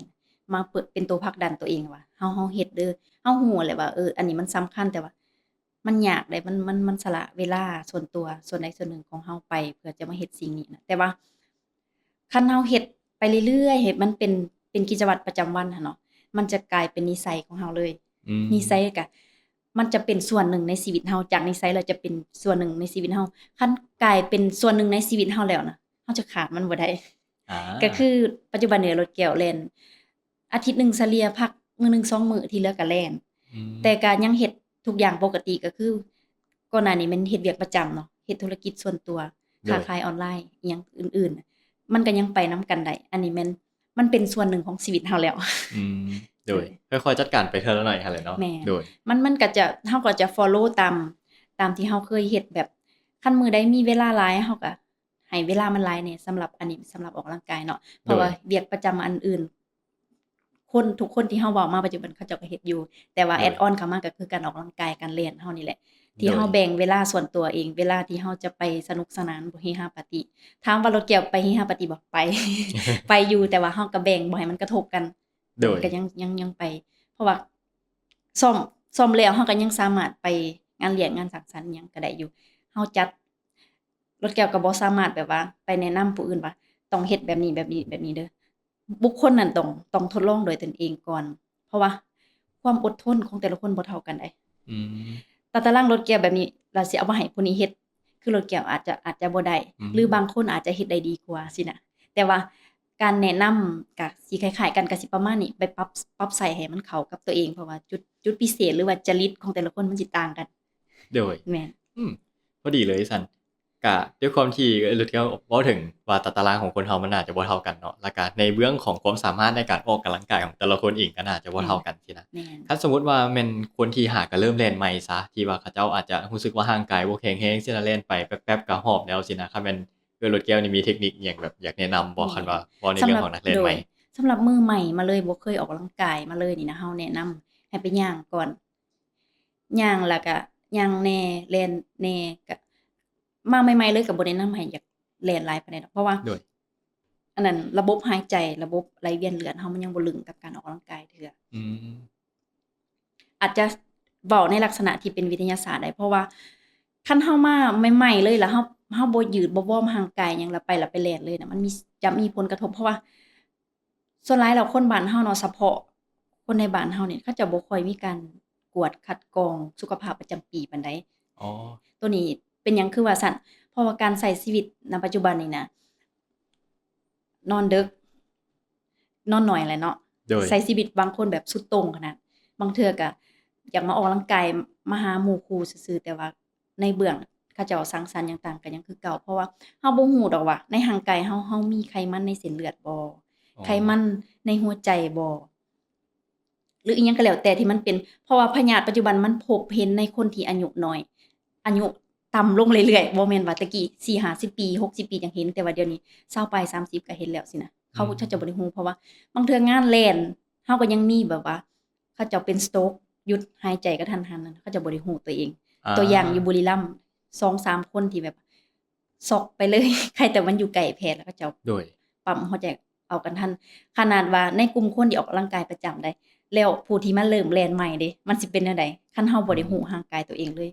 ມາເປັນ ເປັນໂຕຜັກດັນຕົວເອງວ່າ ເຮົາ ເຮົາເຮັດເດີ ເຮົາຮູ້ແຫຼະວ່າ ເອີ ອັນນີ້ມັນສຳຄັນ ແຕ່ວ່າ ມັນຍາກເດ້ ມັນ ມັນ ມັນສະຫຼະເວລາສ່ວນຕົວສ່ວນໃດສ່ວນໜຶ່ງຂອງເຮົາໄປ ເພື່ອຈະມາເຮັດສິ່ງນີ້ນະ. ແຕ່ວ່າຄັນເຮົາເຮັດໄປເລື້ອຍໆ ໃຫ້ມັນເປັນ ເປັນກິດຈະວັດປະຈຳວັນຫັ້ນເນາະ ມັນຈະກາຍເປັນນິໄສຂອງເຮົາເລີຍ. ອືມ ນິໄສກະ ມັນຈະເປັນສ່ວນໜຶ່ງໃນຊີວິດເຮົາ ຈາກນິໄສແລ້ວຈະເປັນສ່ວນໜຶ່ງໃນຊີວິດເຮົາ. ຄັນກາຍເປັນສ່ວນໜຶ່ງໃນຊີວິດເຮົາແລ້ວນະ ເຮົາຈະຂາດມັນບໍ່ໄດ້. ອ່າ ກໍຄືປັດຈຸບັນນີ້ລົດແກ້ວແລ່ນ ອາທິດໜຶ່ງສະເລ່ຍພັກມື້ໜຶ່ງສອງມື້ ທີ່ເຫຼືອກໍແລ່ນ ອືມ ແຕ່ກໍຍັງເຮັດທຸກຢ່າງປົກກະຕິ ກໍຄືກ່ອນໜ້ານີ້ແມ່ນເຮັດວຽກປະຈຳເນາະ ເຮັດທຸລະກິດສ່ວນຕົວ ໂດຍ ຄ້າຂາຍອອນລາຍ ອີ່ຫຍັງອື່ນໆ ມັນກໍຍັງໄປນຳກັນໄດ້. ອັນນີ້ແມ່ນ ມັນເປັນສ່ວນໜຶ່ງຂອງຊີວິດເຮົາແລ້ວ. ອືມ ໂດຍ ເອີ ຄ່ອຍໆຈັດການໄປເທື່ອລະໜ້ອຍຫັ້ນແຫຼະເນາະ. ແມ່ນ ໂດຍ ມັນ ມັນກໍຈະ ເຮົາກໍຈະ follow ຕາມ ຕາມທີ່ເຮົາເຄີຍເຮັດ ແບບຄັນມື້ໃດມີເວລາຫຼາຍ ເຮົາກໍ ໃຫ້ເວລາມັນຫຼາຍແດ່ ສຳລັບອັນນີ້ ສຳລັບອອກກຳລັງກາຍເນາະ ເພາະວ່າ ໂດຍ ວຽກປະຈຳອັນອື່ນ ຄົນ ທຸກຄົນທີ່ເຮົາເວົ້າມາປັດຈຸບັນ ເຂົາເຈົ້າກໍເຮັດຢູ່ ແຕ່ວ່າ ໂດຍ ແອດອອນເຂົ້າມາກໍຄືການອອກກຳລັງກາຍ ການແລ່ນເຮົານີ້ແຫຼະ ທີ່ ໂດຍ ເຮົາແບ່ງເວລາສ່ວນຕົວເອງ ເວລາທີ່ເຮົາຈະໄປສະໜຸກສະໜານ ເຮຮາປາຕີ. ຖາມວ່າລົດແກ້ວໄປເຮຮາປາຕີບໍ່? ໄປ ໄປຢູ່ ແຕ່ວ່າເຮົາກໍແບ່ງບໍ່ໃຫ້ມັນກະທົບກັນ. ໂດຍ ກໍຍັງ ຍັງ ຍັງໄປ ເພາະວ່າຊ້ອມ ຊ້ອມແລ້ວ ເຮົາກໍຍັງສາມາດໄປງານລ້ຽງງານສັງສັນຫຍັງກໍໄດ້ຢູ່. ເຮົາຈັດ ລົດແກ້ວກໍບໍ່ສາມາດແບບວ່າໄປແນະນຳຜູ້ອື່ນວ່າຕ້ອງເຮັດແບບນີ້ ແບບນີ້ ແບບນີ້ເດີ. ບຸກຄົນນັ້ນຕ້ອງ ຕ້ອງທົດລອງດ້ວຍຕົນເອງກ່ອນ ເພາະວ່າຄວາມອົດທົນຂອງແຕ່ລະຄົນບໍ່ເທົ່າກັນໃດ. ອືມ ຕາຕະລາງລົດແກ້ວແບບນີ້ ແລ້ວຊິເອົາມາໃຫ້ຜູ້ນີ້ເຮັດ ຄືລົດແກ້ວອາດຈະ ອາດຈະບໍ່ໄດ້ ອືມ ຫຼືບາງຄົນອາດຈະເຮັດໄດ້ດີກວ່າຊີ້ນະ. ແຕ່ວ່າການແນະນຳກໍຊິຄ້າຍໆກັນ ກໍຊິປະມານນີ້ ໄປປັບ ປັບໃສ່ໃຫ້ມັນເຂົ້າກັບຕົວເອງ ເພາະວ່າຈຸດ ຈຸດພິເສດ ຫຼືວ່າຈະລິດຂອງແຕ່ລະຄົນມັນຊິຕ່າງກັນ. ໂດຍ ແມ່ນ ອືມ ພໍດີເລີຍຊັ້ນ. ກະດ້ວຍຄວາມທີ່ ເອີ ລົດແກ້ວເວົ້າເຖິງວ່າຕາຕະລາງຂອງຄົນເຮົາມັນໜ້າຈະບໍ່ເທົ່າກັນເນາະ ແລ້ວກະໃນເບື້ອງຂອງຄວາມສາມາດໃນການອອກກຳລັງກາຍຂອງແຕ່ລະຄົນເອງກໍໜ້າຈະບໍ່ເທົ່າກັນ ອືມ ຊີ້ນະ. ແມ່ນ ຄັນສົມມຸດວ່າແມ່ນຄົນທີ່ຫາກະເລີ່ມແລ່ນໃໝ່ຊະ ທີ່ວ່າເຂົາເຈົ້າອາດຈະຮູ້ສຶກວ່າຮ່າງກາຍບໍ່ແຂງແຮງຊີ້ນະ ແລ່ນໄປແປັບໆກໍຫອບແລ້ວຊີ້ນະ. ຄັນແມ່ນ ເອີ ລົດແກ້ວນີ້ມີເທັກນິກຫຍັງແບບຢາກແນະນຳບໍ່? ແມ່ນ ຄັນວ່າເວົ້າໃນເລື່ອງຂອງນັກແລ່ນໃໝ່ ສຳລັບ ໂດຍ ສຳລັບມືໃໝ່ມາເລີຍ ບໍ່ເຄີຍອອກກຳລັງກາຍມາເລີຍນີ້ນະ ເຮົາແນະນຳໃຫ້ໄປຍ່າງກ່ອນ ຍ່າງ ແລ້ວກະຍ່າງແດ່ ແລ່ນແດ່ ກະມາໃໝ່ໆເລີຍ ກະບໍ່ແນະນຳໃຫ້ຢາກແລ່ນຫຼາຍປານໃດດອກ ເພາະວ່າ ໂດຍ ອັນນັ້ນ ລະບົບຫາຍໃຈ ລະບົບໄຫຼວຽນເລືອດເຮົາມັນຍັງບໍ່ລຶ້ງກັບການອອກກຳລັງກາຍເທື່ອ. ອືມ ອາດຈະເວົ້າໃນລັກສະນະທີ່ເປັນວິທະຍາສາດໄດ້ ເພາະວ່າຄັນເຮົາມາໃໝ່ໆເລີຍ ແລ້ວເຮົາ ເຮົາບໍ່ຢືດ ບໍ່ວອມຮ່າງກາຍຫຍັງ ແລ້ວໄປ ແລ້ວໄປແລ່ນເລີຍນະ ມັນມີ ຈະມີຜົນກະທົບ ເພາະວ່າ ສ່ວນຫຼາຍແລ້ວຄົນບ້ານເຮົາເນາະ ສະເພາະຄົນໃນບ້ານເຮົານີ້ ເຂົາເຈົ້າບໍ່ຄ່ອຍມີການກວດຄັດກອງສຸຂະພາບປະຈຳປີປານໃດ. ອໍ ໂຕນີ້ເປັນຫຍັງຄືວ່າຊັ້ນ? ເພາະວ່າການໃຊ້ຊີວິດນະປັດຈຸບັນນີ້ນະ ນອນເດິກ ນອນໜ້ອຍແຫຼະເນາະ ໂດຍ ໃຊ້ຊີວິດບາງຄົນແບບສຸດໂຕ່ງຂະໜາດ ບາງເທື່ອກະ ຢາກມາອອກກຳລັງກາຍ ມາຫາໝູ່ຄູ່ຊື່ໆ ແຕ່ວ່າໃນເບື້ອງເຂົາເຈົ້າສັງສັນຫຍັງຕ່າງກໍຍັງຄືເກົ່າ ເພາະວ່າເຮົາບໍ່ຮູ້ດອກວ່າໃນຮ່າງກາຍເຮົາ ເຮົາມີໄຂມັນໃນເສັ້ນເລືອດບໍ່ ອໍ ໄຂມັນໃນຫົວໃຈບໍ່ ຫຼືອີ່ຫຍັງກໍແລ້ວແຕ່ທີ່ມັນເປັນ ເພາະວ່າພະຍາດປັດຈຸບັນມັນພົບເຫັນໃນຄົນທີ່ອາຍຸນ້ອຍ ອາຍຸຕ່ຳລົງເລື້ອຍໆ ບໍ່ແມ່ນວ່າແຕ່ກີ້ສີ່ຫ້າສິບປີ ຫົກສິບປີຈັ່ງເຫັນ ແຕ່ວ່າດຽວນີ້ຊາວປາຍ ສາມສິບ ກໍເຫັນແລ້ວຊີ້ນະ ເຂົາ ອືມ ເຂົາເຈົ້າບໍ່ໄດ້ຮູ້ ເພາະວ່າບາງເທື່ອງານແລ່ນ ເຮົາກໍຍັງມີແບບວ່າ ເຂົາເຈົ້າເປັນສະໂຕກ ຢຸດຫາຍໃຈກະທັນຫັນນັ້ນ ເຂົາເຈົ້າບໍ່ໄດ້ຮູ້ຕົວເອງ ອາ ຕົວຢ່າງຢູ່ບຸຣີລຳ ສອງສາມຄົນທີ່ແບບຊັອກໄປເລີຍ ໃຄແຕ່ມັນຢູ່ໃກ້ແພດ ແລ້ວເຂົາເຈົ້າ ໂດຍ ປ້ຳຫົວໃຈເອົາກັນທັນ ຂະໜາດວ່າໃນກຸ່ມຄົນທີ່ອອກກຳລັງກາຍປະຈຳໃດ ແລ້ວຜູ້ທີ່ມາເລີ່ມແລ່ນໃໝ່ເດ ມັນຊິເປັນແນວໃດ ຄັນເຮົາບໍ່ໄດ້ ອືມ ຮູ້ຮ່າງກາຍຕົວເອງເລີຍ.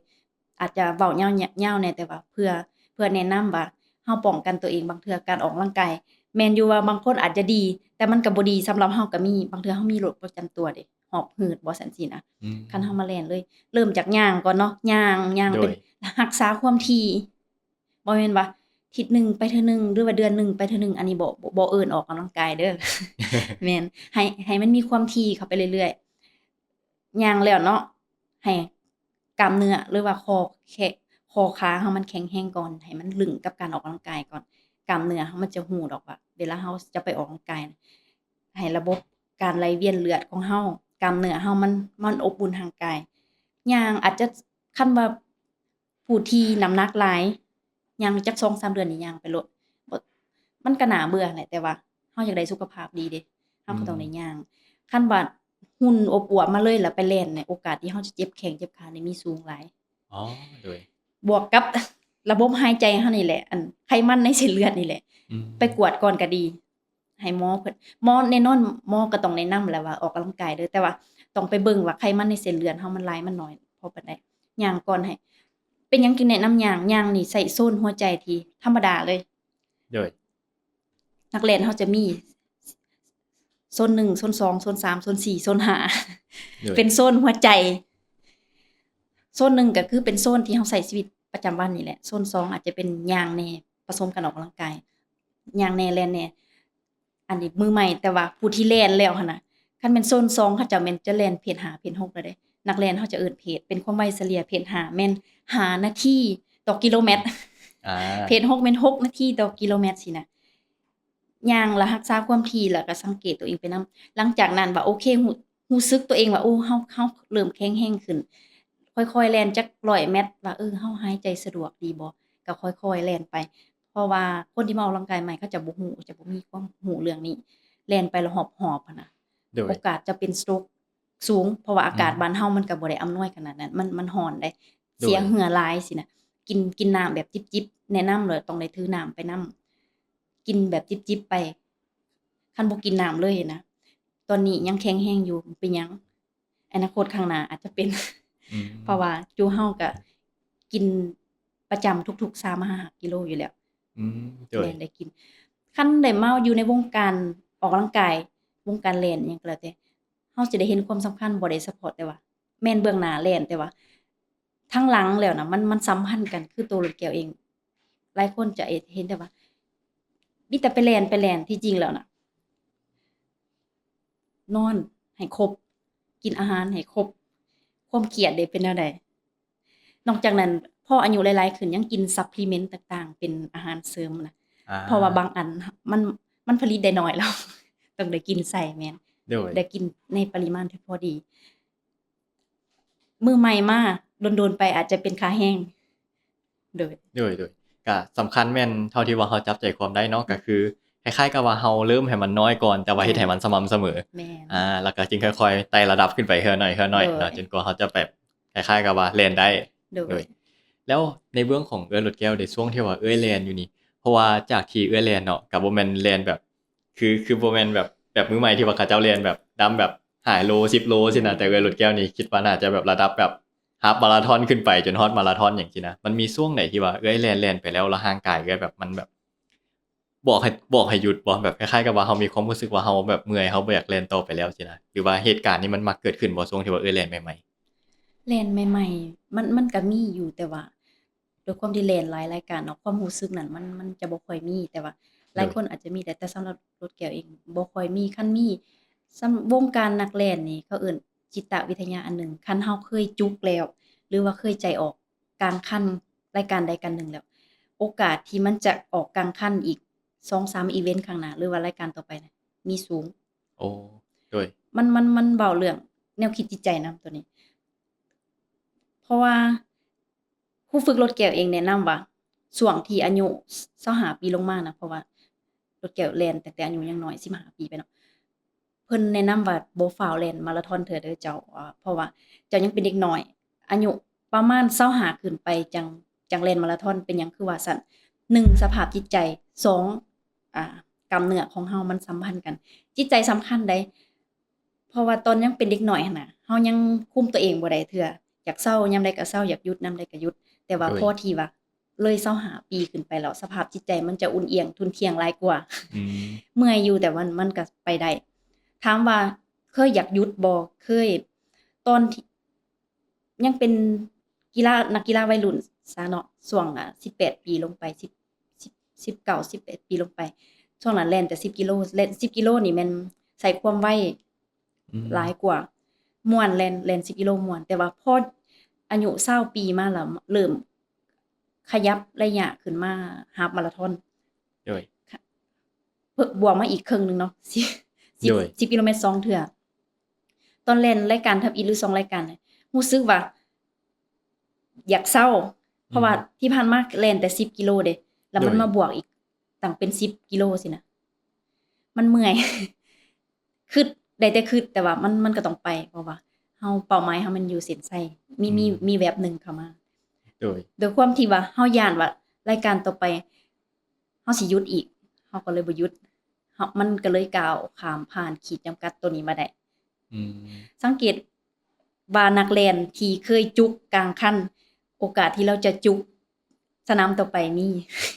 ອາດຈະເວົ້າຍາວ ຍາວແດ່ ແຕ່ວ່າເພື່ອ ເພື່ອແນະນຳວ່າເຮົາປ້ອງກັນຕົວເອງ ບາງເທື່ອການອອກກຳລັງກາຍ ແມ່ນຢູ່ວ່າບາງຄົນອາດຈະດີ ແຕ່ມັນກໍບໍ່ດີສຳລັບເຮົາກໍມີ ບາງເທື່ອເຮົາມີໂລກປະຈຳຕົວເດ ຫອບຫືດບໍ່ ຊັ້ນຊີ້ນະ ອືມ ຄັນເຮົາມາແລ່ນເລີຍ ເລີ່ມຈາກຍ່າງກ່ອນເນາະ ຍ່າງ ຍ່າງເປັນ ໂດຍ ຮັກສາຄວາມຖີ່ ບໍ່ແມ່ນວ່າທິດໜຶ່ງໄປເທື່ອໜຶ່ງ ຫຼືວ່າເດືອນໜຶ່ງໄປເທື່ອໜຶ່ງ ອັນນີ້ບໍ່ ບໍ່ ບໍ່ເອີ້ນອອກກຳລັງກາຍເດີ້ ແມ່ນ ໃຫ້ ໃຫ້ມັນມີຄວາມຖີ່ເຂົ້າໄປເລື້ອຍໆ ຍ່າງແລ້ວເນາະ ໃຫ້ກ້າມເນື້ອ ຫຼືວ່າຂໍ້ແຂ- ຂໍ້ຂາເຮົາມັນແຂງແຮງກ່ອນ ໃຫ້ມັນລຶ້ງກັບການອອກກຳລັງກາຍກ່ອນ ກ້າມເນື້ອເຮົາມັນຈະຮູ້ດອກວ່າ ເວລາເຮົາຈະໄປອອກກຳລັງກາຍ ໃຫ້ລະບົບການໄຫຼວຽນເລືອດຂອງເຮົາ ກ້າມເນື້ອເຮົາມັນ ມັນອົບອຸ່ນຮ່າງກາຍ ຍ່າງອາດຈະ ຄັນວ່າຜູ້ທີ່ນ້ຳໜັກຫຼາຍ ຍ່າງຈັກສອງສາມເດືອນນີ້ຍ່າງໄປໂລດ ບໍ່ ມັນກໍໜ້າເບື່ອແຫຼະ ແຕ່ວ່າເຮົາຢາກໄດ້ສຸຂະພາບດີເດ້ ເຮົາກໍຕ້ອງໄດ້ ອືມ ຍ່າງ ຄັນວ່າຫຸ່ນອວບໆມາເລີຍ ແລ້ວໄປແລ່ນນີ້ ໂອກາດທີ່ເຮົາຈະເຈັບແຂ້ງເຈັບຂານີ້ມີສູງຫຼາຍ ອໍ ໂດຍ ບວກກັບລະບົບຫາຍໃຈເຮົານີ້ແຫຼະ ອັນໄຂມັນໃນເສັ້ນເລືອດນີ້ແຫຼະ ອືມ ໄປກວດກ່ອນກໍດີ ໃຫ້ໝໍເພິ່ນ ໝໍແນ່ນອນ ໝໍກໍຕ້ອງແນະນຳແຫຼະວ່າອອກກຳລັງກາຍເດີ້ ແຕ່ວ່າຕ້ອງໄປເບິ່ງວ່າໄຂມັນໃນເສັ້ນເລືອດເຮົາມັນຫຼາຍມັນໜ້ອຍພໍປານໃດ ຍ່າງກ່ອນໃຫ້ ເປັນຫຍັງຈຶ່ງແນະນຳຍ່າງ ຍ່າງນີ້ໃຊ້ໂຊນຫົວໃຈທີ່ທຳມະດາເລີຍ ໂດຍ ນັກແລ່ນເຮົາຈະມີໂຊນໜຶ່ງ ໂຊນສອງ ໂຊນສາມ ໂຊນສີ່ ໂຊນຫ້າ ໂດຍ ເປັນໂຊນຫົວໃຈ ໂຊນໜຶ່ງກໍຄືເປັນໂຊນທີ່ເຮົາໃຊ້ຊີວິດປະຈຳວັນນີ້ແຫຼະ ໂຊນສອງອາດຈະເປັນຍ່າງແດ່ ປະສົມກັນອອກກຳລັງກາຍ ຍ່າງແດ່ ແລ່ນແດ່ ອັນນີ້ມືໃໝ່ ແຕ່ວ່າຜູ້ທີ່ແລ່ນແລ້ວຫັ້ນນະ ຄັນແມ່ນໂຊນສອງ ເຂົາເຈົ້າແມ່ນຈະແລ່ນເພດຫ້າ ເພດຫົກແລ້ວເດ້ ນັກແລ່ນເຮົາຈະເອີ້ນເພດ ເປັນຄວາມໄວສະເລ່ຍເພດຫ້າແມ່ນຫ້ານາທີຕໍ່ກິໂລແມັດ ອາ ເພດຫົກແມ່ນຫົກນາທີຕໍ່ກິໂລແມັດຊີ້ນະ ຍ່າງລະຮັກສາຄວາມຖີ່ ແລ້ວກໍສັງເກດຕົວເອງໄປນຳ ຫຼັງຈາກນັ້ນວ່າ ໂອເຄ ຮູ້ ຮູ້ສຶກຕົວເອງວ່າ ໂອ້ ເຮົາ ເຮົາເລີ່ມແຂງແຮງຂຶ້ນ ຄ່ອຍໆແລ່ນຈັກຮ້ອຍແມັດ ວ່າ ເອີ ເຮົາຫາຍໃຈສະດວກດີບໍ່ ກໍຄ່ອຍໆແລ່ນໄປ ເພາະວ່າຄົນທີ່ມາອອກກຳລັງກາຍໃໝ່ ເຂົາເຈົ້າບໍ່ຮູ້ ເຂົາເຈົ້າບໍ່ມີຄວາມຮູ້ເລື່ອງນີ້ ແລ່ນໄປລະຮອບໆຫັ້ນນະ ໂດຍ ໂອກາດຈະເປັນສະໂຕກສູງ ເພາະວ່າອາກາດ ອືມ ບ້ານເຮົາມັນກໍບໍ່ໄດ້ອຳນວຍຂະໜາດນັ້ນ ມັນ ມັນຮ້ອນເດ້ ໂດຍ ເສຍເຫື່ອຫຼາຍຊີ້ນະ ກິນ ກິນນ້ຳແບບຈິບໆ ແນະນຳເລີຍ ຕ້ອງໄດ້ຖືນ້ຳໄປນຳ ກິນແບບຈິບໆໄປ ຄັນບໍ່ກິນນ້ຳເລີຍນະ ຕອນນີ້ຍັງແຂງແຮງຢູ່ ເປັນຫຍັງ ອະນາຄົດຂ້າງໜ້າອາດຈະເປັນ ອືມ ເພາະວ່າຈຸເຮົາກະກິນປະຈຳທຸກໆສາມມາຫາກິໂລຢູ່ແລ້ວ ອືມ ໂດຍ ແມ່ນ ໄດ້ກິນ ຄັນໄດ້ມາຢູ່ໃນວົງການອອກກຳລັງກາຍ ວົງການແລ່ນຫຍັງກໍແລ້ວແຕ່ ເຮົາຈະໄດ້ເຫັນຄວາມສຳຄັນ ບໍ່ໄດ້ສະເພາະແຕ່ວ່າແມ່ນເບື້ອງໜ້າແລ່ນ ແຕ່ວ່າທາງຫຼັງແລ້ວນະ ມັນ ມັນສຳພັນກັນ ຄືໂຕລົດແກ້ວເອງ ຫຼາຍຄົນຈະເຫັນແຕ່ວ່າມີແຕ່ໄປແລ່ນ ໄປແລ່ນ ທີ່ຈິງແລ້ວນະ ນອນໃຫ້ຄົບ ກິນອາຫານໃຫ້ຄົບ ຄວາມຄຽດເດເປັນແນວໃດ? ນອກຈາກນັ້ນ ພໍອາຍຸຫຼາຍໆຂຶ້ນ ຍັງກິນຊັບພລີເມັນຕ່າງໆ ເປັນອາຫານເສີມນະ ອາ ເພາະວ່າບາງອັນ ມັນ ມັນຜະລິດໄດ້ໜ້ອຍແລ້ວ ຕ້ອງໄດ້ກິນໃສ່ ແມ່ນ ໂດຍ ໄດ້ກິນໃນປະລິມານທີ່ພໍດີ ມື້ໃໝ່ມາ ດົນໆໄປອາດຈະເປັນຂາແຮງ ໂດຍ ໂດຍ ໂດຍ ກະສຳຄັນແມ່ນເທົ່າທີ່ວ່າເຮົາຈັບໃຈຄວາມໄດ້ເນາະ ອືມ ກະຄືຄ້າຍໆກັບວ່າເຮົາເລີ່ມໃຫ້ມັນນ້ອຍກ່ອນ ແຕ່ວ່າເຮັດໃຫ້ມັນສະໝ່ຳສະເໝີ ແມ່ນ ອາ ແລ້ວກະຈຶ່ງຄ່ອຍໆໄຕ່ລະດັບຂຶ້ນໄປເທື່ອໜ້ອຍ ເທື່ອໜ້ອຍ ໂດຍ ເນາະ ຈົນກວ່າເຮົາຈະແບບຄ້າຍໆກັບວ່າແລ່ນໄດ້ ໂດຍ ໂດຍ ແລ້ວໃນເບື້ອງຂອງເອື້ອຍລົດແກ້ວເດ ຊ່ວງທີ່ວ່າເອື້ອຍແລ່ນຢູ່ນີ້ ເພາະວ່າຈາກທີ່ເອື້ອຍແລ່ນເນາະ ກະບໍ່ແມ່ນແລ່ນແບບ ຄື ຄືບໍ່ແມ່ນແບບ ແບບມືໃໝ່ທີ່ວ່າເຂົາເຈົ້າແລ່ນແບບດຳແບບຫ້າໂລ ສິບໂລຊີ້ນະ ອືມ ແຕ່ເອື້ອຍລົດແກ້ວນີ້ຄິດວ່າໜ້າຈະແບບລະດັບແບບຮາບມາລາທອນຂຶ້ນໄປ ຈົນຮອດມາລາທອນຫຍັງຊີ້ນະ ມັນມີຊ່ວງໃດທີ່ວ່າເອື້ອຍແລ່ນ ແລ່ນໄປແລ້ວ ແລ້ວຮ່າງກາຍເອື້ອຍແບບ ມັນແບບບອກໃຫ້ ບອກໃຫ້ຢຸດບໍ່? ແບບຄ້າຍໆກັບວ່າເຮົາມີຄວາມຮູ້ສຶກວ່າເຮົາແບບເມື່ອຍ ເຮົາບໍ່ຢາກແລ່ນຕໍ່ໄປແລ້ວຊີ້ນະ ຫຼືວ່າເຫດການນີ້ມັນມັກເກີດຂຶ້ນບໍ່ ຊ່ວງທີ່ວ່າເອື້ອຍແລ່ນໃໝ່ໆ? ແລ່ນໃໝ່ໆ ມັນ ມັນກະມີຢູ່ ແຕ່ວ່າ ດ້ວຍຄວາມທີ່ແລ່ນຫຼາຍລາຍການເນາະ ຄວາມຮູ້ສຶກນັ້ນມັນ ມັນຈະບໍ່ຄ່ອຍມີ ແຕ່ວ່າຫຼາຍ ໂດຍ ຄົນອາດຈະມີ ແຕ່ ແຕ່ສຳລັບລົດແກ້ວເອງບໍ່ຄ່ອຍມີ ຄັນມີ ສຳ ວົງການນັກແລ່ນນີ້ ເຂົາເອີ້ນ ຈິດຕະວິທະຍາອັນໜຶ່ງ. ຄັນເຮົາເຄີຍຈຸກແລ້ວ ຫຼືວ່າເຄີຍໃຈອອກກາງຄັນລາຍການໃດການໜຶ່ງແລ້ວ, ໂອກາດທີ່ມັນຈະອອກກາງຄັນອີກສອງສາມອີເວັນຂ້າງໜ້າ ຫຼືວ່າລາຍການຕໍ່ໄປນະ ມີສູງ. ໂອ້ ໂດຍ ມັນ ມັນ ມັນເວົ້າເລື່ອງແນວຄິດຈິດໃຈນຳໂຕນີ້. ເພາະວ່າ ຄູຝຶກລົດແກ້ວເອງແນະນຳວ່າ ຊ່ວງທີ່ອາຍຸຊາວຫ້າປີລົງມານະ, ເພາະວ່າລົດແກ້ວແລ່ນຕັ້ງແຕ່ອາຍຸຍັງນ້ອຍ ສິບຫ້າປີໄປເນາະ, ເພິ່ນແນະນຳວ່າບໍ່ຟ້າວແລ່ນມາລາທອນເທື່ອເດີເຈົ້າ, ເພາະວ່າເຈົ້າຍັງເປັນເດັກນ້ອຍ, ອາຍຸປະມານຊາວຫ້າຂຶ້ນໄປ ຈັ່ງ ຈັ່ງແລ່ນມາລາທອນ. ເປັນຫຍັງຄືວ່າຊັ້ນ? ໜຶ່ງ ສະພາບຈິດໃຈ, ສອງ ອ່າ ກາມເນື້ອຂອງເຮົາມັນສຳພັນກັນ, ຈິດໃຈສຳຄັນໃດ. ເພາະວ່າຕອນຍັງເປັນເດັກນ້ອຍຫັ້ນນະ ເຮົາຍັງຄຸມຕົວເອງບໍ່ໄດ້ເທື່ອ, ຢາກເຊົາຍາມໃດກໍເຊົາ, ຢາກຢຸດຍາມໃດກໍຢຸດ. ແຕ່ວ່າ ໂດຍ ພໍທີ່ວ່າເລີຍຊາວຫ້າປີຂຶ້ນໄປແລ້ວ ສະພາບຈິດໃຈມັນຈະອຸ່ນອຽງທຸ່ນທ່ຽງຫຼາຍກວ່າ. ອືມ ເມື່ອຍຢູ່ ແຕ່ວ່າມັນກໍໄປໄດ້. ຖາມວ່າເຄີຍຢາກຢຸດບໍ່? ເຄີຍ. ຕອນທີ່ຍັງເປັນກິລາ ນັກກິລາໄວລຸ້ນຊະເນາະ, ຊ່ວງ ອາ ສິບແປດປີລົງໄປ ສິບ ສິບ ສິບເກົ້າ ສິບແປດປີລົງໄປ, ຊ່ວງນັ້ນແລ່ນແຕ່ສິບກິໂລ, ແລ່ນສິບກິໂລນີ້ແມ່ນໃຊ້ຄວາມໄວ ອືມ ຫຼາຍກວ່າ, ມ່ວນ ແລ່ນ ແລ່ນສິບກິໂລມ່ວນ. ແຕ່ວ່າພໍອາຍຸຊາວປີມາແລ້ວ ເລີ່ມຂະຫຍັບໄລຍະຂຶ້ນມາຮາບມາລາທອນ, ໂດຍ ບວກມາອີກເຄິ່ງໜຶ່ງເນາະ, ສິບ ໂດຍ ສິບກິໂລແມັດສອງເທື່ອ. ຕອນແລ່ນລາຍການທຳອິດ ຫຼື ສອງລາຍການ ຮູ້ສຶກວ່າ ຢາກເຊົາ, ເພາະວ່າ ອືມ ທີ່ຜ່ານມາແລ່ນແຕ່ສິບກິໂລເດ້, ແລ້ວມັນ ໂດຍ ມາບວກອີກຕັ້ງເປັນສິບກິໂລຊີ້ນະ, ມັນເມື່ອຍ. ຄຶດ ໄດ້ແຕ່ຄຶດ, ແຕ່ວ່າມັນ ມັນກໍຕ້ອງໄປ, ເພາະວ່າເຮົາ ເປົ້າໝາຍເຮົາມັນຢູ່ເສັ້ນໄຊ, ມີ ມີ ອືມ ມີແວັບໜຶ່ງເຂົ້າມາ. ໂດຍ ໂດຍຄວາມທີ່ວ່າເຮົາຢ້ານວ່າລາຍການຕໍ່ໄປ ເຮົາຊິຢຸດອີກ, ເຮົາກໍເລີຍບໍ່ຢຸດ, ເຮົາ ມັນກໍເລີຍກ້າວຂ້າມຜ່ານຂີດຈຳກັດໂຕນີ້ມາໄດ້. ອືມ ສັງເກດວ່ານັກແລ່ນທີ່ເຄີຍຈຸກກາງຄັນ, ໂອກາດທີ່ລາວຈະຈຸກສະໜາມຕໍ່ໄປມີ.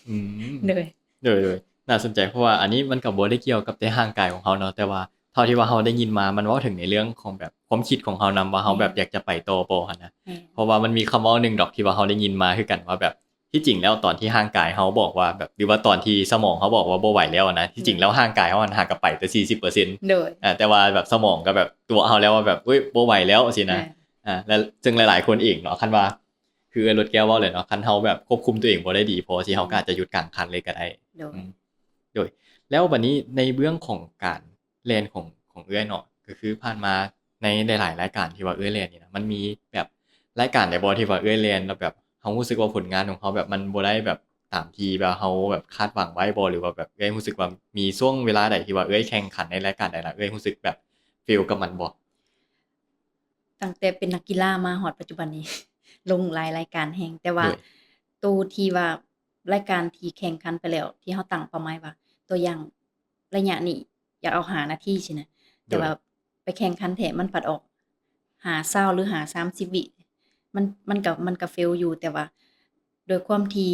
ອືມ ໂດຍ ໂດຍ ໂດຍ ໜ້າສົນໃຈ, ເພາະວ່າອັນນີ້ມັນກໍບໍ່ໄດ້ກ່ຽວກັບແຕ່ຮ່າງກາຍຂອງເຮົາເນາະ, ແຕ່ວ່າເທົ່າທີ່ວ່າເຮົາໄດ້ຍິນມາ ມັນເວົ້າເຖິງໃນເລື່ອງຂອງແບບຄວາມຄິດຂອງເຮົານຳ ວ່າເຮົາແບບ ແມ່ນ ຢາກຈະໄປຕໍ່ບໍ່ຫັ້ນນະ. ແມ່ນ ເພາະວ່າມັນມີຄຳເວົ້າໜຶ່ງດອກທີ່ວ່າເຮົາໄດ້ຍິນມາຄືກັນວ່າແບບ ທີ່ຈິງແລ້ວຕອນທີ່ຮ່າງກາຍເຮົາບອກວ່າແບບ ຫຼືວ່າຕອນທີ່ສະໝອງເຮົາບອກວ່າບໍ່ໄຫວແລ້ວນະ, ທີ່ຈິງແລ້ວ ໂດຍ ຮ່າງກາຍເຮົາຫັ້ນຫາກໍໄປແຕ່ສີ່ສິບເປີເຊັນ. ໂດຍ ອາ ແຕ່ວ່າແບບສະໝອງກໍແບບຕົວະເຮົາແລ້ວວ່າແບບ ເອີຍ ບໍ່ໄຫວແລ້ວຊີ້ນະ. ແມ່ນ ອາ ແລະ ເຊິ່ງຫຼາຍໆຄົນເອງເນາະ ຄັນວ່າ ຄືເອື້ອຍລົດແກ້ວເວົ້າເລີຍເນາະ, ຄັນເຮົາແບບຄວບຄຸມຕົວເອງບໍ່ໄດ້ດີພໍ ຊິເຮົາ ອືມ ກໍອາດຈະຢຸດກາງຄັນເລີຍກໍໄດ້. ໂດຍ ອືມ ໂດຍ ແລ້ວບັດນີ້ໃນເບື້ອງຂອງການ ແລ່ນຂອງ ຂອງເອື້ອຍເນາະ, ກໍຄືຜ່ານມາໃນຫຼາຍໆລາຍການທີ່ວ່າເອື້ອຍແລ່ນນີ້ນະ, ມັນມີແບບລາຍການໃດບໍ່ທີ່ວ່າເອື້ອຍແລ່ນແລ້ວແບບເຮົາຮູ້ສຶກວ່າຜົນງານຂອງເຮົາແບບມັນບໍ່ໄດ້ແບບຕາມທີ່ແບບເຮົາແບບຄາດຫວັງໄວ້ບໍ່? ຫຼືວ່າແບບເອື້ອຍຮູ້ສຶກວ່າມີຊ່ວງເວລາໃດທີ່ວ່າເອື້ອຍແຂ່ງຂັນໃນລາຍການໃດ ແລ້ວເອື້ອຍຮູ້ສຶກແບບເຟວກັບມັນບໍ່? ຕັ້ງແຕ່ເປັນນັກກິລາມາຮອດປັດຈຸບັນນີ້ ລົງຫຼາຍລາຍການແຮງ, ແຕ່ວ່າ ໂດຍ ໂຕທີ່ວ່າລາຍການທີ່ແຂ່ງຂັນໄປແລ້ວ ທີ່ເຮົາຕັ້ງເປົ້າໝາຍວ່າ ຕົວຢ່າງ ໄລຍະນີ້ຢາກເອົາຫ້ານາທີຊີ້ນະ, ໂດຍ ແຕ່ວ່າໄປແຂ່ງຂັນແທ້ມັນພັດອອກຫ້າຊາວ ຫຼື ຫ້າສາມສິບວິ, ມັນ ມັນກໍ ມັນກໍເຟວຢູ່, ແຕ່ວ່າໂດຍຄວາມທີ່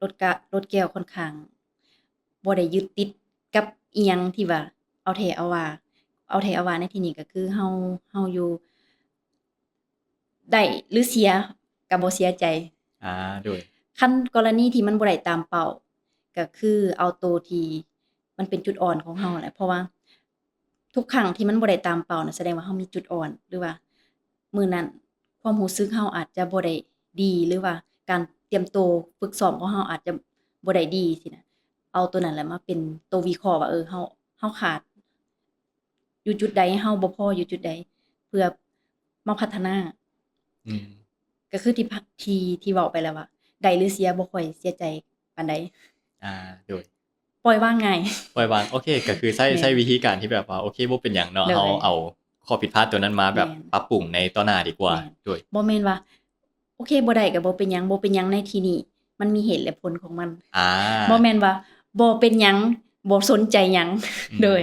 ລົດກະ ລົດແກ້ວຂ້ອນຂ້າງບໍ່ໄດ້ຍຶດຕິດກັບອີ່ຫຍັງທີ່ວ່າເອົາແທ້ເອົາວ່າ, ເອົາແທ້ເອົາວ່າໃນທີ່ນີ້ກໍຄືເຮົາ ເຮົາຢູ່ ໄດ້ ຫຼື ເສຍ ກໍບໍ່ເສຍໃຈ. ອາ ໂດຍ ຄັນກໍລະນີທີ່ມັນບໍ່ໄດ້ຕາມເປົ້າ ກໍຄືເອົາໂຕທີ່ມັນເປັນຈຸດອ່ອນຂອງເຮົາແຫຼະ, ເພາະວ່າທຸກຄັ້ງທີ່ມັນບໍ່ໄດ້ຕາມເປົ້ານະ ສະແດງວ່າເຮົາມີຈຸດອ່ອນ ຫຼືວ່າມື້ນັ້ນຄວາມຮູ້ສຶກເຮົາອາດຈະບໍ່ໄດ້ດີ ຫຼືວ່າການຕຽມໂຕຝຶກຊ້ອມຂອງເຮົາອາດຈະບໍ່ໄດ້ດີຊີ້ນະ. ເອົາໂຕນັ້ນແຫຼະມາເປັນໂຕວິເຄາະວ່າ ເອີ ເຮົາ ເຮົາຂາດ ຢູ່ຈຸດໃດ ເຮົາບໍ່ພໍຢູ່ຈຸດໃດ ເພື່ອມາພັດທະນາ. ອືມ ກໍຄືທີ່ ທີ່ ທີ່ເວົ້າໄປແລ້ວວ່າ ໄດ້ຫຼືເສຍບໍ່ຄ່ອຍເສຍໃຈປານໃດ. ອາ ໂດຍ ປ່ອຍວາງງ່າຍ ປ່ອຍວາງ. ໂອເຄ ກໍຄືໃຊ້ ແມ່ນ ໃຊ້ວິທີການທີ່ແບບວ່າ ໂອເຄ ບໍ່ເປັນຫຍັງເນາະ ໂດຍ ເຮົາເອົາຂໍ້ຜິດພາດຕົວນັ້ນມາແບບ ແມ່ນ ປັບປຸງໃນຕໍ່ໜ້າດີກວ່າ. ແມ່ນ ໂດຍ ບໍ່ແມ່ນວ່າ ໂອເຄ ບໍ່ໄດ້ກໍບໍ່ເປັນຫຍັງ, ບໍ່ເປັນຫຍັງໃນທີ່ນີ້ ມັນມີເຫດແລະຜົນຂອງມັນ. ອາ ບໍ່ແມ່ນວ່າບໍ່ເປັນຫຍັງ ບໍ່ສົນໃຈຫຍັງ. ອືມ ໂດຍ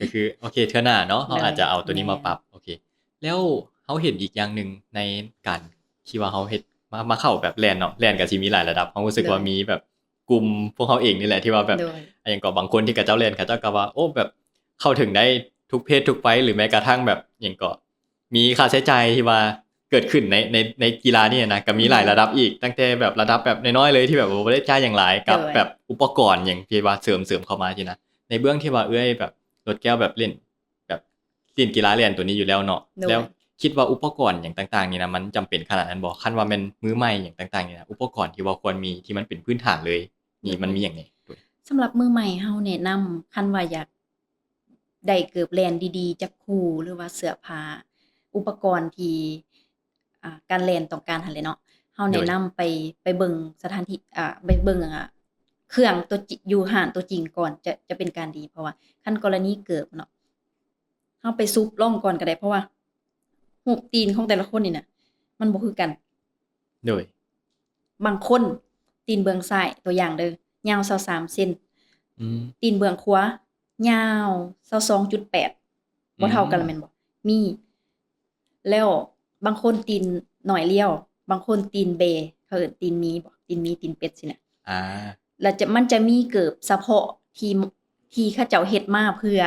ກໍຄື ໂອເຄ ເທື່ອໜ້າເນາະ ເຮົາ ໂດຍ ອາດຈະເອົາຕົວນີ້ມາປັບ. ແມ່ນ ໂອເຄ ແລ້ວເຮົາເຫັນອີກຢ່າງໜຶ່ງໃນການທີ່ວ່າເຮົາເຮັດ ມາ ມາເຂົ້າແບບແລ່ນເນາະ, ແລ່ນກໍຊິມີຫຼາຍລະດັບ, ເຮົາຮູ້ສຶກວ່າ ໂດຍ ມີແບບ ກຸ່ມພວກເຮົາເອງນີ້ແຫຼະ ທີ່ວ່າແບບ ໂດຍ ອາ ຫຍັງກໍ ບາງຄົນທີ່ເຂົາເຈົ້າແລ່ນ ເຂົາເຈົ້າກໍວ່າ ໂອ້ ແບບເຂົ້າເຖິງໄດ້ທຸກເພດທຸກໄວ ຫຼືແມ້ກະທັ່ງແບບ ຫຍັງກໍ ມີຄ່າໃຊ້ຈ່າຍທີ່ວ່າເກີດຂຶ້ນໃນ ໃນ ໃນກິລານີ້ນະ ກໍມີຫຼາຍ ອືມ ລະດັບອີກ, ຕັ້ງແຕ່ແບບລະດັບແບບນ້ອຍໆເລີຍ ທີ່ແບບບໍ່ໄດ້ຈ່າຍຫຍັງຫຼາຍ ກັບ ໂດຍ ແບບອຸປະກອນຫຍັງທີ່ວ່າເສີມ ເສີມເຂົ້າມາຊີ້ນະ. ໃນເບື້ອງທີ່ວ່າເອື້ອຍແບບ ລົດແກ້ວ ແບບເຫຼັ້ນ ແບບ ຕີນກິລາແລ່ນໂຕນີ້ຢູ່ແລ້ວເນາະ. ໂດຍ ແລ້ວຄິດວ່າອຸປະກອນຫຍັງຕ່າງໆນີ້ນະ ມັນຈຳເປັນຂະໜາດນັ້ນບໍ່? ຄັນວ່າແມ່ນມືໃໝ່ຫຍັງຕ່າງໆນີ້ນະ ອຸປະກອນທີ່ວ່າຄວນມີ ທີ່ມັນເປັນພື້ນຖານເລີຍນີ້ ໂດຍ ມັນມີຫຍັງແດ່? ສຳລັບມືໃໝ່ເຮົາແນະນຳ ຄັນວ່າຢາກ ໄດ້ເກີບແລ່ນດີໆຈັກຄູ່ ຫຼືວ່າເສື້ອຜ້າ ອຸປະກອນທີ່ ອ່າ ການແລ່ນຕ້ອງການຫັ້ນແຫຼະເນາະ, ເຮົາແນະນຳໄປ ໄປເບິ່ງສະຖານທີ່ ອ່າ ໄປເບິ່ງ ອ່າ ເຄື່ອງຕົວຈິ ຢູ່ຮ້ານຕົວຈິງກ່ອນ ຈະ ຈະເປັນການດີ. ເພາະວ່າຄັນກໍລະນີເກີບເນາະ ເຮົາໄປຊຸບລອງກ່ອນກໍໄດ້ ເພາະວ່າຮູບຕີນຂອງແຕ່ລະຄົນນີ້ນະ ມັນບໍ່ຄືກັນ. ໂດຍ ບາງຄົນຕີນເບື້ອງຊ້າຍ ຕົວຢ່າງເດີ ຍາວຊາວສາມເຊັນ ອືມ ຕີນເບື້ອງຂວາຍາວຊາວສອງຈຸດແປດ ບໍ່ເທົ່າກັນ ອືມ ແມ່ນບໍ່? ມີ ແລ້ວບາງຄົນຕີນໜ້ອຍລຽວ ບາງຄົນຕີນເບ ເຂົາເອີ້ນຕີນໝີບໍ່? ຕີນໝີ ຕີນເປັດຊີ້ນະ ອ່າ ແລ້ວຈະ ມັນຈະມີເກີບສະເພາະທີ່ ທີ່ເຂົາເຈົ້າເຮັດມາເພື່ອ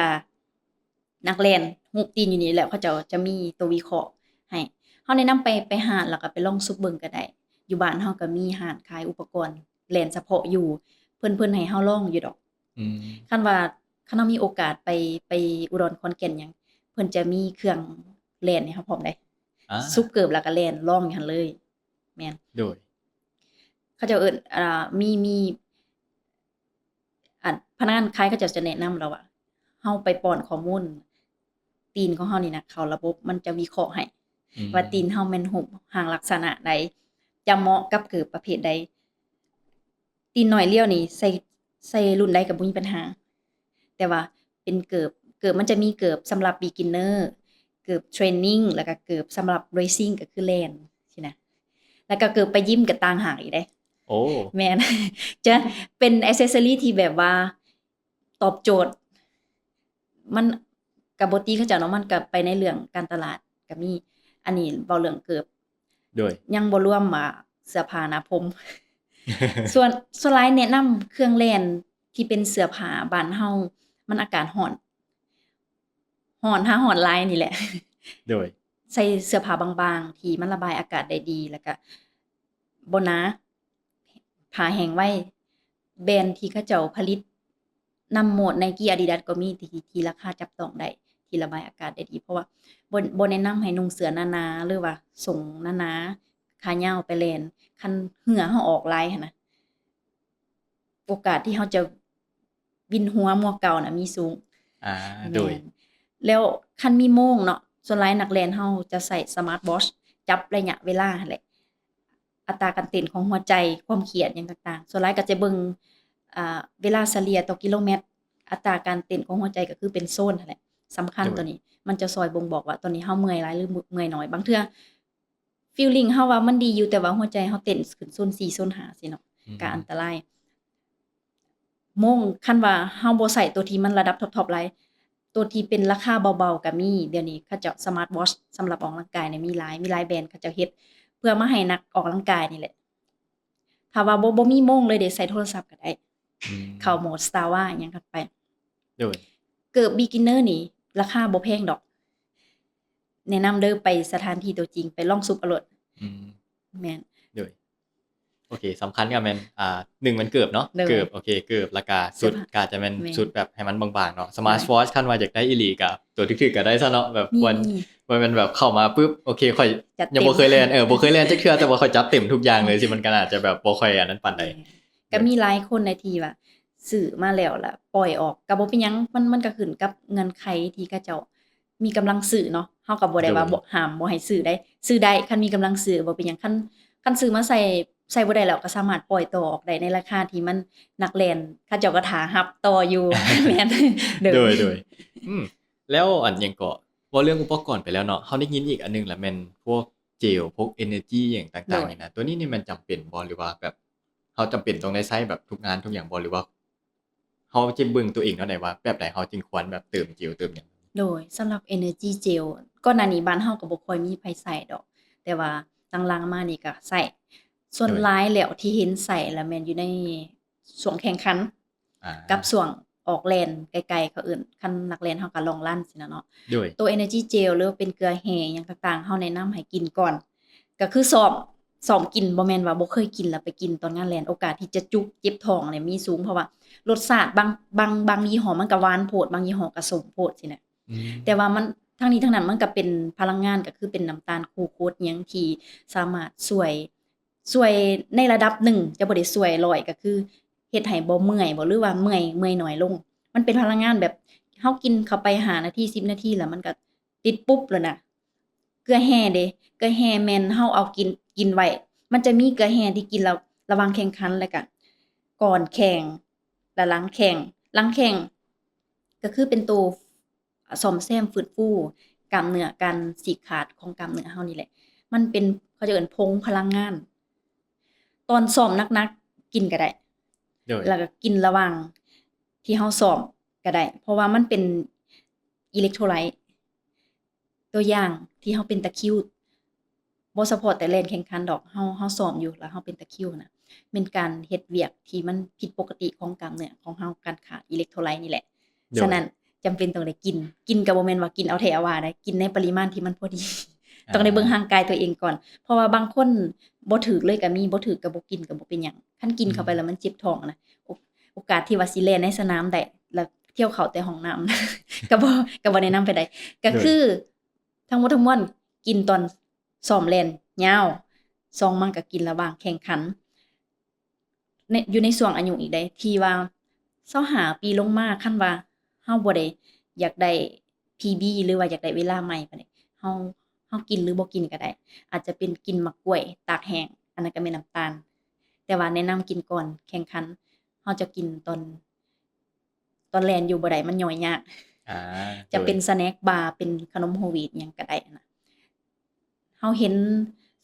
ນັກແລ່ນຮູບຕີນຢູ່ນີ້ ແລ້ວເຂົາເຈົ້າຈະມີຕົວວິເຄາະໃຫ້. ເຮົາແນະນຳໄປ ໄປຮ້ານ ແລ້ວກໍໄປລອງຊຸບເບິ່ງກໍໄດ້. ຢູ່ບ້ານເຮົາກໍມີຮ້ານຂາຍອຸປະກອນແລ່ນສະເພາະຢູ່ ເພິ່ນ ເພິ່ນໃຫ້ເຮົາລອງຢູ່ດອກ. ອືມ ຄັນວ່າ ຄັນເຮົາມີໂອກາດໄປ ໄປອຸດອນ ຂອນແກ່ນຫຍັງ ເພິ່ນຈະມີເຄື່ອງແລ່ນໃຫ້ເຮົາພ້ອມເດ້. ອ່າ ຊຸບເກີບແລ້ວກໍແລ່ນລອງຢູ່ຫັ້ນເລີຍ. ແມ່ນ ໂດຍ ເຂົາເຈົ້າເອີ້ນ ອ່າ ມີ ມີ ອັນ ພະນັກງານຂາຍເຂົາເຈົ້າຈະແນະນຳລາວວ່າ ເຮົາໄປປ້ອນຂໍ້ມູນຕີນຂອງເຮົານີ້ນະ ເຂົ້າລະບົບ ມັນຈະວິເຄາະໃຫ້ ອືມ ວ່າຕີນເຮົາແມ່ນຮູບຮ່າງລັກສະນະໃດ ຈະເໝາະກັບເກີບປະເພດໃດ. ຕີນໜ້ອຍລຽວນີ້ໃສ່ ໃສ່ລຸ້ນໃດກໍບໍ່ມີບັນຫາ ແຕ່ວ່າເປັນເກີບ ເກີບມັນຈະມີເກີບສຳລັບ beginner ເກີບ training ແລ້ວກໍເກີບສຳລັບ racing ກໍຄືແລ່ນຊີ້ນະ ແລ້ວກໍເກີບໄປຢິມກໍຕ່າງຫາກອີກເດ້. ໂອ້ ແມ່ນ ຈະເປັນ accessory ທີ່ແບບວ່າຕອບໂຈດ ມັນກໍບໍ່ຕິເຂົາເຈົ້າເນາະ ມັນກໍໄປໃນເລື່ອງການຕະຫຼາດກໍມີ. ອັນນີ້ເວົ້າເລື່ອງເກີບ ໂດຍ ຍັງບໍ່ລວມວ່າເສື້ອຜ້າໜ້າຜົມ. ສ່ວນ ສ່ວນຫຼາຍແນະນຳເຄື່ອງແລ່ນທີ່ເປັນເສື້ອຜ້າ ບ້ານເຮົາມັນອາກາດຮ້ອນ ຮ້ອນຫາຮ້ອນຫຼາຍນີ້ແຫຼະ ໂດຍ ໃສ່ເສື້ອຜ້າບາງໆ ທີ່ມັນລະບາຍອາກາດໄດ້ດີ ແລ້ວກະບໍ່ໜາ ຜ້າແຫ້ງໄວ. ແບຣນທີ່ເຂົາເຈົ້າຜະລິດນຳໂມດ Nike Adidas ກໍມີ ທີ່ ທີ່ລາຄາຈັບຕ້ອງໄດ້ ທີ່ລະບາຍອາກາດໄດ້ດີ ເພາະວ່າບໍ່ ບໍ່ແນະນຳໃຫ້ນຸ່ງເສື້ອໜາໆ ຫຼືວ່າສົ້ງໜາໆ ຂາຍາວໄປແລ່ນ ຄັນເຫື່ອເຮົາອອກຫຼາຍຫັ້ນນະ ໂອກາດທີ່ເຮົາຈະວິນຫົວມົວເກົ່ານະມີສູງ. ອ່າ ແມ່ນ ໂດຍ ແລ້ວຄັນມີໂມງເນາະ ສ່ວນຫຼາຍນັກແລ່ນເຮົາຈະໃຊ້ Smart Watch ຈັບໄລຍະເວລາຫັ້ນແຫຼະ ອັດຕາການເຕັ້ນຂອງຫົວໃຈ ຄວາມຄຽດຫຍັງຕ່າງໆ ສ່ວນຫຼາຍກໍຈະເບິ່ງ ອ່າ ເວລາສະເລ່ຍຕໍ່ກິໂລແມັດ ອັດຕາການເຕັ້ນຂອງຫົວໃຈກໍຄືເປັນໂຊນຫັ້ນແຫຼະ ສຳຄັນ ໂດຍ ຕົວນີ້ ມັນຈະຊ່ອຍບົ່ງບອກວ່າຕອນນີ້ເຮົາເມື່ອຍຫຼາຍ ຫຼື ເມື່ອຍໜ້ອຍ. ບາງເທື່ອ feeling ເຮົາວ່າມັນດີຢູ່ ແຕ່ວ່າຫົວໃຈເຮົາເຕັ້ນຂຶ້ນໂຊນສີ່ ໂຊນຫ້າ ຊີ້ເນາະ ອືມ ກະອັນຕະລາຍ. ໂມງ ຄັນວ່າເຮົາບໍ່ໃຊ້ຕົວທີ່ມັນລະດັບທັອບໆຫຼາຍ ຕົວທີ່ເປັນລາຄາເບົາໆກໍມີ. ດຽວນີ້ເຂົາເຈົ້າ Smart Watch ສຳລັບອອກກຳລັງກາຍນີ້ມີຫຼາຍ ມີຫຼາຍແບຣນເຂົາເຈົ້າເຮັດເພື່ອມາໃຫ້ນັກອອກກຳລັງກາຍນີ້ແຫຼະ. ຖ້າວ່າບໍ່ ບໍ່ມີໂມງເລີຍເດ ໃຊ້ໂທລະສັບກໍໄດ້ ອືມ ເຂົ້າໂໝດ Strava ຫຍັງກັນໄປ. ໂດຍ ເກີບ beginner ນີ້ລາຄາບໍ່ແພງດອກ ແນະນຳເດີ ໄປສະຖານທີ່ຕົວຈິງ ໄປລອງຊຸບເອົາໂລດ. ອືມ ແມ່ນ ໂດຍ ໂອເຄ ສຳຄັນກໍແມ່ນ ອ່າ ໜຶ່ງແມ່ນເກີບເນາະ ໂດຍ ເກີບ ໂອເຄ ເກີບ ແລ້ວກະຊຸດ ເສື້ອຜ້າ ກໍອາດຈະແມ່ນ ແມ່ນ ຊຸດແບບໃຫ້ມັນບາງໆເນາະ Smart ໂດຍ Watch ຄັນວ່າຢາກໄດ້ອີ່ຫຼີກໍຕົວຖືກໆກໍໄດ້ຊະເນາະ ແບບ ມີ ຄວນ ມີ ບໍ່ແມ່ນແບບເຂົ້າມາປຶບ ໂອເຄ ຂ້ອຍຍັງບໍ່ເຄີຍແລ່ນ ເອີ ບໍ່ເຄີຍແລ່ນຈັກເທື່ອ ແຕ່ວ່າຂ້ອຍຈັດເຕັມທຸກຢ່າງເລີຍ ຊິມັນກໍອາດຈະແບບບໍ່ຄ່ອຍອັນນັ້ນປານໃດ. ແມ່ນ ກໍມີຫຼາຍຄົນໃນທີ່ວ່າຊື້ມາແລ້ວລະປ່ອຍອອກ ກໍບໍ່ເປັນຫຍັງ ມັນ ມັນກໍຂຶ້ນກັບເງື່ອນໄຂທີ່ເຂົາເຈົ້າມີກຳລັງຊື້ເນາະ ເຮົາກໍບໍ່ໄດ້ວ່າ ໂດຍ ບໍ່ ຫ້າມບໍ່ໃຫ້ຊື້ໄດ້ ຊື້ໄດ້ ຄັນມີກຳລັງຊື້ບໍ່ເປັນຫຍັງ ຄັນ ຄັນຊື້ມາໃຊ້ ໃຊ້ບໍ່ໄດ້ແລ້ວກໍສາມາດປ່ອຍຕໍ່ອອກໄດ້ໃນລາຄາທີ່ມັນ ນັກແລ່ນເຂົາເຈົ້າກໍຖ້າຮັບຕໍ່ຢູ່. ແມ່ນ ໂດຍ ໂດຍ ໂດຍ ອືມ ແລ້ວອັນຫຍັງເກາະ ເວົ້າເລື່ອງອຸປະກອນໄປແລ້ວເນາະ ເຮົາໄດ້ຍິນອີກອັນໜຶ່ງລະແມ່ນພວກ ເຈວ ພວກ energy ຫຍັງຕ່າງໆ ໂດຍ ນີ້ນະ ຕົວນີ້ນີ້ແມ່ນຈຳເປັນບໍ່ ຫຼືວ່າແບບເຮົາຈຳເປັນຕ້ອງໄດ້ໃຊ້ແບບທຸກງານທຸກຫຍັງບໍ່ ຫຼືວ່າເຮົາຈະເບິ່ງຕົວເອງແນວໃດວ່າແບບໃດເຮົາຈຶ່ງຄວນແບບເຕີມເຈວເຕີມຫຍັງ? ໂດຍ ສຳລັບ energy gel ກ່ອນໜ້ານີ້ບ້ານເຮົາກໍບໍ່ຄ່ອຍມີໃຜໃຊ້ດອກ ແຕ່ວ່າຫຼັງໆມານີ້ກໍໃຊ້ ສ່ວນ ໂດຍ ຫຼາຍແລ້ວທີ່ເຫັນໃຊ້ລະແມ່ນຢູ່ໃນຊ່ວງແຂ່ງຂັນ ອ່າ ກັບຊ່ວງອອກແລ່ນໄກໆ ເຂົາເອີ້ນ ຄັນນັກແລ່ນເຮົາກໍ long run ຊີ້ນະເນາະ ໂດຍ ໂຕ energy gel ຫຼືວ່າເປັນເກືອແຮ່ຫຍັງຕ່າງໆ ເຮົາແນະນຳໃຫ້ກິນກ່ອນ ກໍຄືຊ້ອມ ຊ້ອມກິນ ບໍ່ແມ່ນວ່າບໍ່ເຄີຍກິນແລ້ວໄປກິນຕອນງານແລ່ນ ໂອກາດທີ່ຈະຈຸກເຈັບທ້ອງນີ້ມີສູງ ເພາະວ່າລົດຊາດບາງ ບາງ ບາງຍີ່ຫໍ້ມັນກໍຫວານໂພດ ບາງຍີ່ຫໍ້ກໍສົ້ມໂພດຊີ້ນະ ອືມ ແຕ່ວ່າມັນ ທັງນີ້ທັງນັ້ນມັນກໍເປັນພະລັງງານ ກໍຄືເປັນນ້ຳຕານຄູໂຄດຫຍັງທີ່ສາມາດຊ່ວຍ ຊ່ວຍໃນລະດັບໜຶ່ງ ຈະບໍ່ໄດ້ຊ່ວຍຮ້ອຍ ກໍຄືເຮັດໃຫ້ບໍ່ເມື່ອຍບໍ ຫຼືວ່າເມື່ອຍ ເມື່ອຍໜ້ອຍລົງ. ມັນເປັນພະລັງງານແບບເຮົາກິນເຂົ້າໄປຫ້ານາທີ ສິບນາທີ ແລ້ວມັນກໍຕິດປຸບແລ້ວນະ. ເກືອແຮ່ເດ ເກືອແຮ່ແມ່ນເຮົາເອົາກິນ ກິນໄວ້ ມັນຈະມີເກືອແຮ່ທີ່ກິນລະ ລະຫວ່າງແຂ່ງຂັນ ແລ້ວກະກ່ອນແຂ່ງ ແລະ ຫຼັງແຂ່ງ. ຫຼັງແຂ່ງກໍຄືເປັນໂຕ ອາ ສ້ອມແຊມຟື້ນຟູກ້າມເນື້ອ ການສີກຂາດຂອງກ້າມເນື້ອເຮົານີ້ແຫຼະ. ມັນເປັນ ເຂົາເຈົ້າເອີ້ນຜົງພະລັງງານ. ຕອນຊ້ອມໜັກໆ ກິນກໍໄດ້ ໂດຍ ແລ້ວກໍກິນລະຫວ່າງທີ່ເຮົາຊ້ອມກໍໄດ້ ເພາະວ່າມັນເປັນອີເລັກໂທໄລ. ຕົວຢ່າງທີ່ເຮົາເປັນຕະຄິວ ບໍ່ສະເພາະແຕ່ແລ່ນແຂ່ງຂັນດອກ ເຮົາ ເຮົາຊ້ອມຢູ່ ແລ້ວເຮົາເປັນຕະຄິວນະ ແມ່ນການເຮັດວຽກທີ່ມັນຜິດປົກກະຕິຂອງກ້າມເນື້ອຂອງເຮົາ ການຂາດອີເລັກໂທໄລນີ້ແຫຼະ. ໂດຍ ສະນັ້ນຈຳເປັນຕ້ອງໄດ້ກິນ ກິນກໍບໍ່ແມ່ນວ່າກິນເອົາແທ້ເອົາວ່າໃດ ກິນໃນປະລິມານທີ່ມັນພໍດີ. ອາ ຕ້ອງໄດ້ເບິ່ງຮ່າງກາຍຕົວເອງກ່ອນ ເພາະວ່າບາງຄົນບໍ່ຖືກເລີຍກໍມີ ບໍ່ຖືກກໍບໍ່ກິນກໍບໍ່ເປັນຫຍັງ. ຄັນກິນເຂົ້າໄປ ອືມ ແລ້ວມັນເຈັບທ້ອງນະ ໂອ ໂອກາດທີ່ວ່າຊິແລ່ນໃນສະໜາມໄດ້ ແລ້ວທ່ຽວເຂົ້າແຕ່ຫ້ອງນ້ຳ ກໍບໍ່ ກໍບໍ່ແນະນຳປານໃດ. ກໍ ໂດຍ ຄື ທັງໝົດທັງມວນ ກິນຕອນຊ້ອມແລ່ນຍາວ ສອງ ມັນກໍກິນລະຫວ່າງແຂ່ງຂັນ ໃນ ຢູ່ໃນຊ່ວງອາຍຸອີກໃດ ທີ່ວ່າຊາວຫ້າປີລົງມາ ຄັນວ່າເຮົາບໍ່ໄດ້ຢາກໄດ້ພີບີ ຫຼືວ່າຢາກໄດ້ເວລາໃໝ່ປານໃດ ເຮົາ ເຮົາກິນ ຫຼືບໍ່ກິນກໍໄດ້ ອາດຈະເປັນກິນໝາກກ້ວຍຕາກແຫ້ງ ອັນນັ້ນກໍແມ່ນນ້ຳຕານ ແຕ່ວ່າແນະນຳກິນກ່ອນແຂ່ງຂັນ ເຮົາຈະກິນຕອນ ຕອນແລ່ນຢູ່ບໍ່ໄດ້ ມັນຍ່ອຍຍາກ ອາ ຈະເປັນ ໂດຍ ສະແນັກບາ ເປັນຂະໜົມໂຮລວີດຫຍັງກໍໄດ້ຫັ້ນນະ. ເຮົາເຫັນ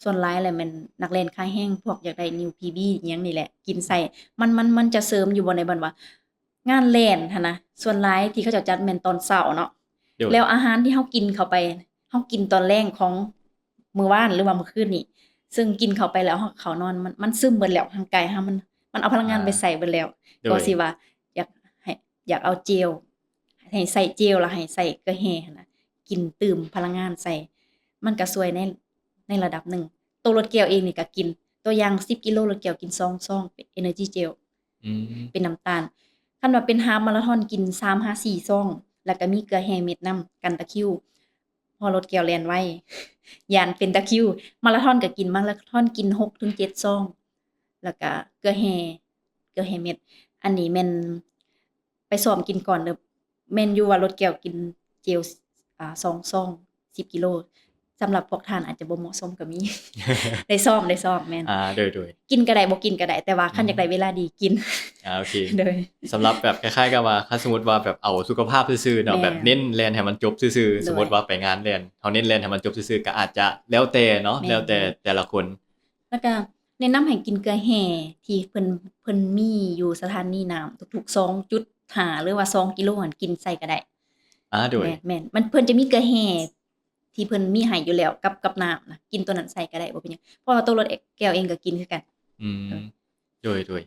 ສ່ວນຫຼາຍແລ້ວແມ່ນນັກແລ່ນຂາແຮງ ພວກຢາກໄດ້ນິວພີບີຫຍັງນີ້ແຫຼະ ກິນໃສ່ ມັນ ມັນ ມັນຈະເສີມຢູ່ບໍ່ ໃນບ່ອນວ່າງານແລ່ນຫັ້ນນະ ສ່ວນຫຼາຍທີ່ເຂົາເຈົ້າຈັດແມ່ນຕອນເຊົ້າເນາະ ໂດຍ ແລ້ວອາຫານທີ່ເຮົາກິນເຂົ້າໄປ ເຮົາກິນຕອນແລງຂອງ ມື້ວານ ຫຼືວ່າມື້ຄືນນີ້ ເຊິ່ງກິນເຂົ້າໄປແລ້ວເຮົາເຂົ້ານອນ ມັນ ມັນຊຶມເບິດແລ້ວ ຮ່າງກາຍເຮົາມັນ ມັນເອົາພະລັງງານ ອ່າ ໄປໃສ່ເບິດແລ້ວ ໂດຍ ກໍຊິວ່າຢາກໃຫ້ ຢາກເອົາເຈວ ໃຫ້ໃສ່ເຈວ ແລ້ວໃຫ້ໃສ່ເກືອແຮ່ຫັ້ນນະ ກິນຕື່ມພະລັງງານໃສ່ ມັນກໍຊ່ວຍໃນ ໃນລະດັບໜຶ່ງ. ໂຕລົດແກ້ວເອງນີ້ກໍກິນ ຕົວຢ່າງສິບກິໂລ ລົດແກ້ວກິນສອງຊອງ ເປັນເອເນີຈີເຈວ ອືມ ເປັນນ້ຳຕານ. ຄັນວ່າເປັນຮາບມາລາທອນກິນສາມຫາສີ່ຊອງ ແລ້ວກໍມີເກືອແຮ່ເມັດນຳ ກັນຕະຄິວ ເພາະລົດແກ້ວແລ່ນໄວ ຢ້ານເປັນຕະຄິວ. ມາລາທອນກໍກິນ ມາລາທອນກິນຫົກເຖິງເຈັດຊອງ ແລ້ວກະເກືອແຮ່ ເກືອແຮ່ເມັດ. ອັນນີ້ແມ່ນໄປຊ້ອມກິນກ່ອນເດີ. ແມ່ນຢູ່ວ່າລົດແກ້ວກິນເຈວ ອ່າ ສອງຊອງ ສິບກິໂລ ສຳລັບພວກທ່ານອາດຈະບໍ່ເໝາະສົມກໍມີ. ໄດ້ຊ້ອມ ໄດ້ຊ້ອມ ແມ່ນ ອ່າ ໂດຍ ໂດຍ ກິນກໍໄດ້ ບໍ່ກິນກໍໄດ້ ແຕ່ວ່າຄັນ ອືມ ຢາກໄດ້ເວລາດີກິນ ອ່າ ໂອເຄ ໂດຍ ສຳລັບແບບຄ້າຍໆກັບວ່າ ຄັນສົມມຸດວ່າແບບເອົາສຸຂະພາບຊື່ໆເນາະ ແມ່ນ ແບບເນັ້ນແລ່ນໃຫ້ມັນຈົບຊື່ໆ ໂດຍ ສົມມຸດວ່າໄປງານແລ່ນ ເຮົາເນັ້ນແລ່ນໃຫ້ມັນຈົບຊື່ໆ ກໍອາດຈະແລ້ວແຕ່ເນາະ ແມ່ນ ແລ້ວແຕ່ແຕ່ລະຄົນ. ແລ້ວກໍແນະນຳໃຫ້ກິນເກືອແຮ່ທີ່ເພິ່ນ ເພິ່ນມີຢູ່ສະຖານີນ້ຳທຸກໆສອງຈຸດຫ້າ ຫຼືວ່າສອງກິໂລຫັ້ນ ກິນໃສ່ກໍໄດ້ ອ່າ ໂດຍ ແມ່ນ ແມ່ນ ມັນ ເພິ່ນຈະມີເກືອແຮ່ ທີ່ເພິ່ນມີໃຫ້ຢູ່ແລ້ວກັບ ກັບນ້ຳນະ ກິນຕົວນັ້ນໃສ່ກໍໄດ້ ບໍ່ເປັນຫຍັງ ເພາະວ່າຕົວລົດແກ້ວເອງກໍກິນຄືກັນ. ອືມ ໂດຍ ໂດຍ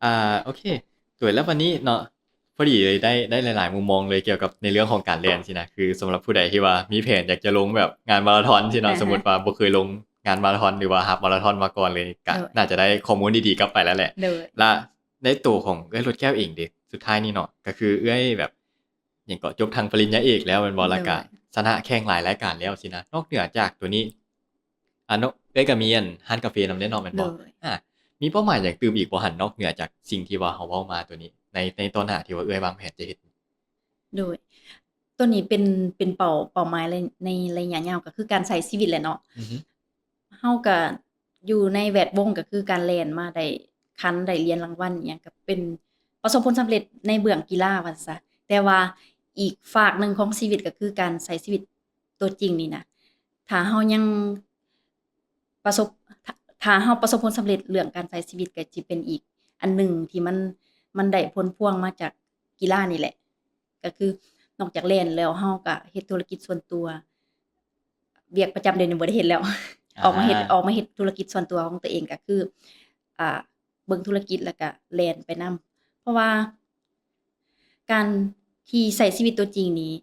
ອ່າ ໂອເຄ ໂດຍ ແລ້ວບັດນີ້ເນາະ ພໍດີເລີຍ ໄດ້ ໄດ້ຫຼາຍໆມຸມມອງເລີຍກ່ຽວກັບໃນເລື່ອງຂອງການແລ່ນຊີ້ນະ ຄືສຳລັບຜູ້ໃດທີ່ວ່າມີແຜນຢາກຈະລົງແບບງານມາລາທອນຊີ້ເນາະ ອ່າຮະ ສົມມຸດວ່າບໍ່ເຄີຍລົງງານມາລາທອນ ຫຼືວ່າຮາບມາລາທອນມາກ່ອນເລີຍ ກະ ໂດຍ ໜ້າຈະໄດ້ຂໍ້ມູນດີໆກັບໄປແລ້ວແຫຼະ ໂດຍ ລະໃນໂຕຂອງເອື້ອຍລົດແກ້ວເອງເດ ສຸດທ້າຍນີ້ເນາະ ກໍຄືເອື້ອຍແບບ ຫຍັງເກາະ ຈົບທັງປະລິນຍາເອກແລ້ວແມ່ນບໍ່? ໂດຍ ແລ້ວກະຊະນະແຂ່ງຫຼາຍລາຍການແລ້ວຊີ້ນະ. ນອກເໜືອຈາກໂຕນີ້ ອາ ເນາະ ເອື້ອຍກໍມີອັນຮ້ານກາເຟນຳແດ່ເນາະ ແມ່ນບໍ່? ໂດຍ ອາ ມີເປົ້າໝາຍຫຍັງຕື່ມອີກບໍ່ຫັ້ນ ນອກເໜືອຈາກສິ່ງທີ່ວ່າເຮົາເວົ້າມາໂຕນີ້ ໃນ ໃນຕໍ່ໜ້າທີ່ວ່າເອື້ອຍວາງແຜນຈະເຮັດ? ໂດຍ ໂຕນີ້ເປັນ ເປັນເປົ້າ ເປົ້າໝາຍໃນ ໃນໄລຍະຍາວ ກໍຄືການໃຊ້ຊີວິດແຫຼະເນາະ. ອືຮຶ ເຮົາກະຢູ່ໃນແວດວົງ ກະຄືການແລ່ນມາໄດ້ຄັນ ໄດ້ຫຼຽນລາງວັນອີ່ຫຍັງ ກະເປັນປະສົບຜົນສຳເລັດໃນເບື້ອງກິລາວ່າຊັ້ນຊະ. ແຕ່ວ່າອີກຟາກໜຶ່ງຂອງຊີວິດ ກະຄືການໃຊ້ຊີວິດຕົວຈິງນີ້ນະ ຖ້າເຮົາຍັງປະສົບ ຖ້າ ຖ້າເຮົາປະສົບຜົນສຳເລັດເລື່ອງການໃຊ້ຊີວິດ ກະຊິເປັນອີກອັນໜຶ່ງທີ່ມັນ ມັນໄດ້ຜົນພວງມາຈາກກິລານີ້ແຫຼະ. ກໍຄືນອກຈາກແລ່ນແລ້ວ ເຮົາກໍເຮັດທຸລະກິດສ່ວນຕົວ ວຽກປະຈຳດຽວນີ້ບໍ່ໄດ້ເຮັດແລ້ວ ອາ ອອກມາເຮັດ ອອກມາເຮັດທຸລະກິດສ່ວນຕົວຂອງຕົວເອງ ກໍຄື ອ່າ ເບິ່ງທຸລະກິດ ແລ້ວກໍແລ່ນໄປນຳ ເພາະວ່າການທີ່ໃຊ້ຊີວິດຕົວຈິງນີ້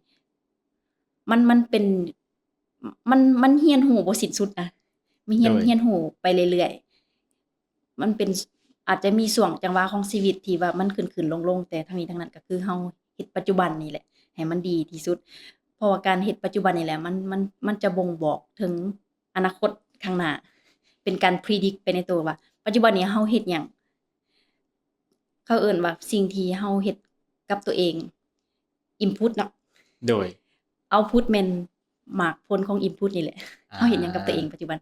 ມັນ ມັນເປັນ ມັນ ມັນຮຽນຮູ້ບໍ່ສິ້ນສຸດນະ ມີຮຽນ ໂດຍ ຮຽນຮູ້ໄປເລື້ອຍໆ. ມັນເປັນ ອາດຈະມີຊ່ວງຈັງຫວະຂອງຊີວິດທີ່ວ່າມັນຂຶ້ນໆລົງໆ ແຕ່ທັງນີ້ທັງນັ້ນກໍຄືເຮົາເຮັດປັດຈຸບັນນີ້ແຫຼະໃຫ້ມັນດີທີ່ສຸດ. ພາະວ່າການເຮັດປັດຈຸບັນນີ້ແຫຼະ ມັນ ມັນ ມັນຈະບົ່ງບອກເຖິງອະນາຄົດຂ້າງໜ້າ ເປັນການ predict ໄປໃນໂຕວ່າ ປັດຈຸບັນນີ້ເຮົາເຮັດຫຍັງ ເຂົາເອີ້ນວ່າສິ່ງທີ່ເຮົາເຮັດກັບຕົວເອງ input ເນາະ ໂດຍ output ແມ່ນໝາກຜົນຂອງ input ນີ້ແຫຼະ ອ່າ ເຮົາເຮັດຫຍັງກັບຕົວເອງປັດຈຸບັນ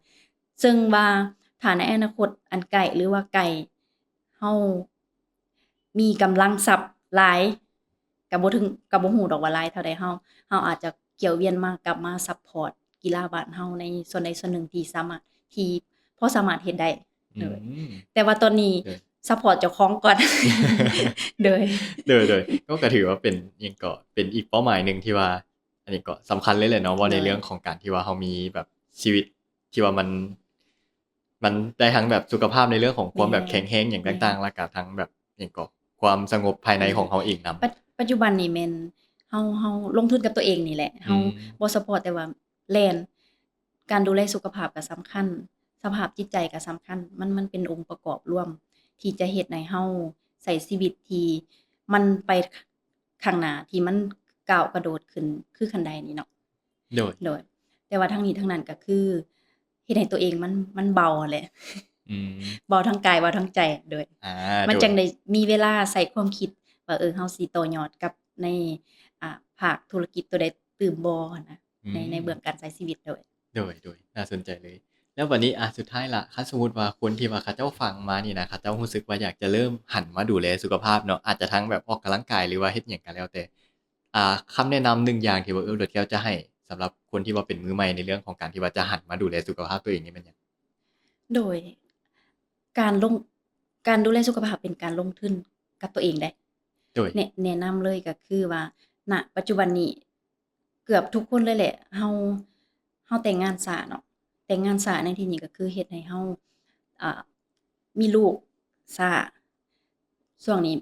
ເຊິ່ງວ່າຖ້າໃນອະນາຄົດອັນໃກ້ ຫຼືວ່າໄກ ເຮົາມີກຳລັງຊັບຫຼາຍ ກໍບໍ່ເຖິງ ກໍບໍ່ຮູ້ດອກວ່າຫຼາຍເທົ່າໃດ ເຮົາ ເຮົາອາດຈະກ່ຽວວຽນມາ ກັບມາ support ກິລາບ້ານເຮົາໃນສ່ວນໃດສ່ວນໜຶ່ງທີ່ສາມາດ ທີ່ພໍສາມາດເຮັດໄດ້ ອືມ ໂດຍ ແຕ່ວ່າຕອນນີ້ ໂດຍ support ເຈົ້າຂອງກ່ອນ ໂດຍ ໂດຍ ໂດຍ ກໍ ກໍຖືວ່າເປັນຫຍັງເກາະ ເປັນອີກເປົ້າໝາຍໜຶ່ງທີ່ວ່າ ອັນນີ້ກໍສຳຄັນເລີຍແຫຼະເນາະ ເວົ້າໃນເລື່ອງຂອງການທີ່ວ່າເຮົາມີແບບຊີວິດທີ່ວ່າມັນ ມັນໄດ້ທັງແບບສຸຂະພາບໃນເລື່ອງຂອງຄວາມແບບແຂງແຮງຫຍັງຕ່າງໆ ແລ້ວກໍທັງແບບຫຍັງເກາະ ຄວາມສະຫງົບພາຍໃນຂອງເຮົາເອງນຳ. ປັດ ປັດຈຸບັນນີ້ແມ່ນເຮົາ ເຮົາລົງທຶນກັບຕົວເອງນີ້ແຫຼະ ເຮົາບໍ່ສະເພາະແຕ່ວ່າແລ່ນ ການດູແລສຸຂະພາບກໍສຳຄັນ ສະພາບຈິດໃຈກໍສຳຄັນ ມັນ ມັນເປັນອົງປະກອບລວມທີ່ຈະເຮັດໃຫ້ເຮົາໃຊ້ຊີວິດທີ່ມັນໄປ ຂ້າງໜ້າທີ່ມັນກ້າວກະໂດດຂຶ້ນຄືຂັ້ນໄດນີ້ເນາະ ໂດຍ ໂດຍ ແຕ່ວ່າທັງນີ້ທັງນັ້ນກໍຄືເຮັດໃຫ້ຕົວເອງມັນ ມັນເບົາຫັ້ນແຫຼະ ອືມ ເບົາທັງກາຍເບົາທັງໃຈ ໂດຍ ອ່າ ມັນຈັ່ງໄດ້ມີເວລາໃຊ້ຄວາມຄິດວ່າ ເອີ ເຮົາຊິຕໍ່ຍອດກັບໃນ ອ່າ ພາກທຸລະກິດຕົວໃດຕື່ມບໍ່ຫັ້ນນະ ໃນ ໃນເບື້ອງການໃຊ້ຊີວິດ ໂດຍ ໂດຍ ໂດຍ ໜ້າສົນໃຈເລີຍ. ແລ້ວບັດນີ້ ອ່າ ສຸດທ້າຍລະ ຄັນສົມມຸດວ່າຄົນທີ່ວ່າເຂົາເຈົ້າຟັງມານີ້ນະ ເຂົາເຈົ້າຮູ້ສຶກວ່າຢາກຈະເລີ່ມຫັນມາດູແລສຸຂະພາບເນາະ ອາດຈະທັງແບບອອກກຳລັງກາຍ ຫຼືວ່າເຮັດຫຍັງກໍແລ້ວແຕ່ ອ່າ ຄຳແນະນຳໜຶ່ງຢ່າງທີ່ວ່າ ເອີ ລົດແກ້ວຈະໃຫ້ສຳລັບຄົນທີ່ວ່າເປັນມືໃໝ່ໃນເລື່ອງຂອງການທີ່ວ່າຈະຫັນມາດູແລສຸຂະພາບຕົວເອງນີ້ແມ່ນຫຍັງ? ໂດຍ ການລົງ ການດູແລສຸຂະພາບເປັນການລົງທຶນກັບຕົວເອງເດ້ ໂດຍ ແນະ ແນະນຳເລີຍກໍຄືວ່າ ນະ ປັດຈຸບັນນີ້ ເກືອບທຸກຄົນເລີຍແຫຼະ ເຮົາ ເຮົາແຕ່ງງານຊ້າເນາະ ແຕ່ງງານຊ້າໃນທີ່ນີ້ກໍຄືເຮັດໃຫ້ເຮົາ ອ່າ ມີລູກຊ້າ ຊ່ວງນີ້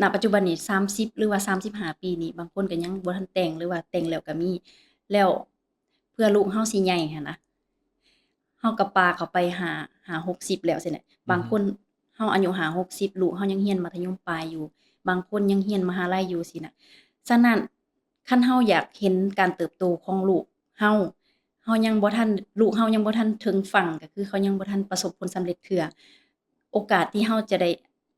ນະ ປັດຈຸບັນນີ້ ສາມສິບ ຫຼືວ່າ ສາມສິບຫ້າປີນີ້ ບາງຄົນກໍຍັງບໍ່ທັນແຕ່ງ ຫຼືວ່າແຕ່ງແລ້ວກໍມີ ແລ້ວເພື່ອລູກເຮົາຊິໃຫຍ່ຫັ້ນນະ ເຮົາກໍປາເຂົາໄປຫ້າ ຫ້າ ຫົກສິບ ແລ້ວຊີ້ນະ ບາງຄົນເຮົາອາຍຸຫ້າ ຫົກສິບ ລູກເຮົາຍັງຮຽນມັດທະຍົມປາຍຢູ່ ບາງຄົນຍັງຮຽນມະຫາໄລຢູ່ຊີ້ນະ ສະນັ້ນ ຄັນເຮົາຢາກເຫັນການເຕີບໂຕຂອງລູກເຮົາ ເຮົາຍັງບໍ່ທັນ ລູກເຮົາຍັງບໍ່ທັນເຖິງຝັ່ງ ກໍຄືເຂົາຍັງບໍ່ທັນປະສົບຜົນສຳເລັດເທື່ອ ໂອກາດທີ່ເຮົາຈະໄດ້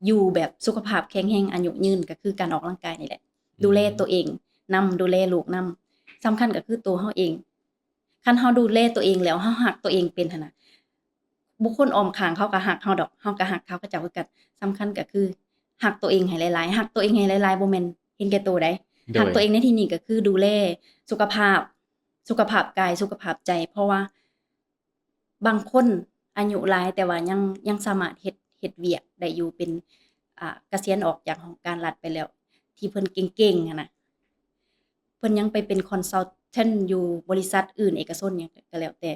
ຢູ່ແບບສຸຂະພາບແຂງແຮງອາຍຸຍືນ ກໍຄືການອອກກຳລັງກາຍນີ້ແຫຼະ ອືມ ດູແລຕົວເອງນຳ ດູແລລູກນຳ ສຳຄັນກໍຄືໂຕເຮົາເອງ ຄັນເຮົາດູແລຕົວເອງແລ້ວ ເຮົາຮັກຕົວເອງເປັນຫັ້ນນະ ບຸກຄົນອ້ອມຂ້າງເຂົາກໍຮັກເຮົາດອກ ເຮົາກໍຮັກເຂົາ ເຂົາເຈົ້າຄືກັນ ສຳຄັນກໍຄືຮັກຕົວເອງໃຫ້ຫຼາຍໆ ຮັກຕົວເອງໃຫ້ຫຼາຍໆ ບໍ່ແມ່ນເຫັນແກ່ໂຕໃດ໋ ໂດຍ ຮັກຕົວເອງໃນທີ່ນີ້ກໍຄືດູແລສຸຂະພາບ ສຸຂະພາບກາຍ ສຸຂະພາບໃຈ ເພາະວ່າບາງຄົນອາຍຸຫຼາຍ ແຕ່ວ່າຍັງ ຍັງສາມາດເຮັດ ເຮັດວຽກໄດ້ຢູ່ ເປັນ ອ່າ ກະສຽນອອກຈາກຫ້ອງການລັດໄປແລ້ວ ທີ່ເພິ່ນເກັ່ງໆຫັ້ນນະ ເພິ່ນຍັງໄປເປັນ consultant ຢູ່ບໍລິສັດອື່ນເອກະຊົນຫຍັງກໍແລ້ວແຕ່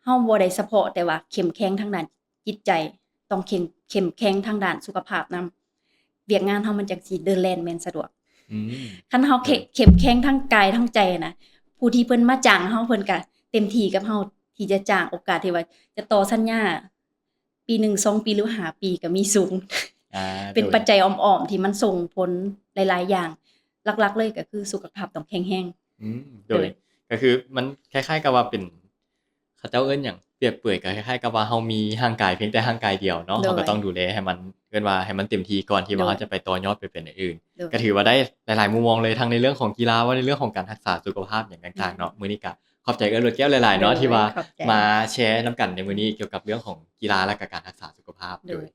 ເຮົາບໍ່ໄດ້ສະເພາະແຕ່ວ່າເຂັ້ມແຂງທາງດ້ານຈິດໃຈ ຕ້ອງເຂັ້ມ ເຂັ້ມແຂງທາງດ້ານສຸຂະພາບນຳ ວຽກງານເຮົາມັນຈັ່ງຊິເດີນແລ່ນແມ່ນສະດວກ ອືມ ຄັນເຮົາເຂັ້ມ ໂດຍ ເຂັ້ມແຂງທັງກາຍທັງໃຈນະ ຜູ້ທີ່ເພິ່ນມາຈ້າງເຮົາ ເພິ່ນກະເຕັມທີ່ກັບເຮົາ ທີ່ຈະຈ້າງ ໂອກາດທີ່ວ່າຈະຕໍ່ສັນຍາ ປີໜຶ່ງ ສອງປີ ຫຼື ຫ້າປີກໍມີສູງ ອ່າ ເປັນ ໂດຍ ປັດໄຈອ້ອມໆ ທີ່ມັນສົ່ງຜົນຫຼາຍໆຢ່າງ ຫຼັກໆເລີຍກໍຄືສຸຂະພາບຕ້ອງແຂງແຮງ ອືມ ໂດຍ ໂດຍ ກໍຄືມັນຄ້າຍໆກັບວ່າເປັນ ເຂົາເຈົ້າເອີ້ນຫຍັງ ປຽບເປີຍກໍຄ້າຍໆກັບວ່າເຮົາມີຮ່າງກາຍພຽງແຕ່ຮ່າງກາຍດຽວເນາະ ໂດຍ ເຮົາກໍຕ້ອງດູແລໃຫ້ມັນ ເອີ້ນວ່າໃຫ້ມັນເຕັມທີ່ກ່ອນທີ່ວ່າ ໂດຍ ເຮົາຈະໄປຕໍ່ຍອດໄປເປັນອັນອື່ນ ໂດຍ ກໍຖືວ່າໄດ້ຫຼາຍໆມຸມມອງເລີຍ ທັງໃນເລື່ອງຂອງກິລາ ວ່າໃນເລື່ອງຂອງການຮັກສາສຸຂະພາບຫຍັງຕ່າງໆເນາະ ໂດຍ ມື້ນີ້ກໍຂອບໃຈເອື້ອຍລົດແກ້ວຫຼາຍໆເນາະ ໂດຍ ທີ່ວ່າ ຂອບໃຈ ມາແຊນຳກັນໃນມື້ນີ້ກ່ຽວກັບເລື່ອງຂອງກິລາ ແລະກະການຮັກສາສຸຂະພາບ ໂດຍ ໂດຍ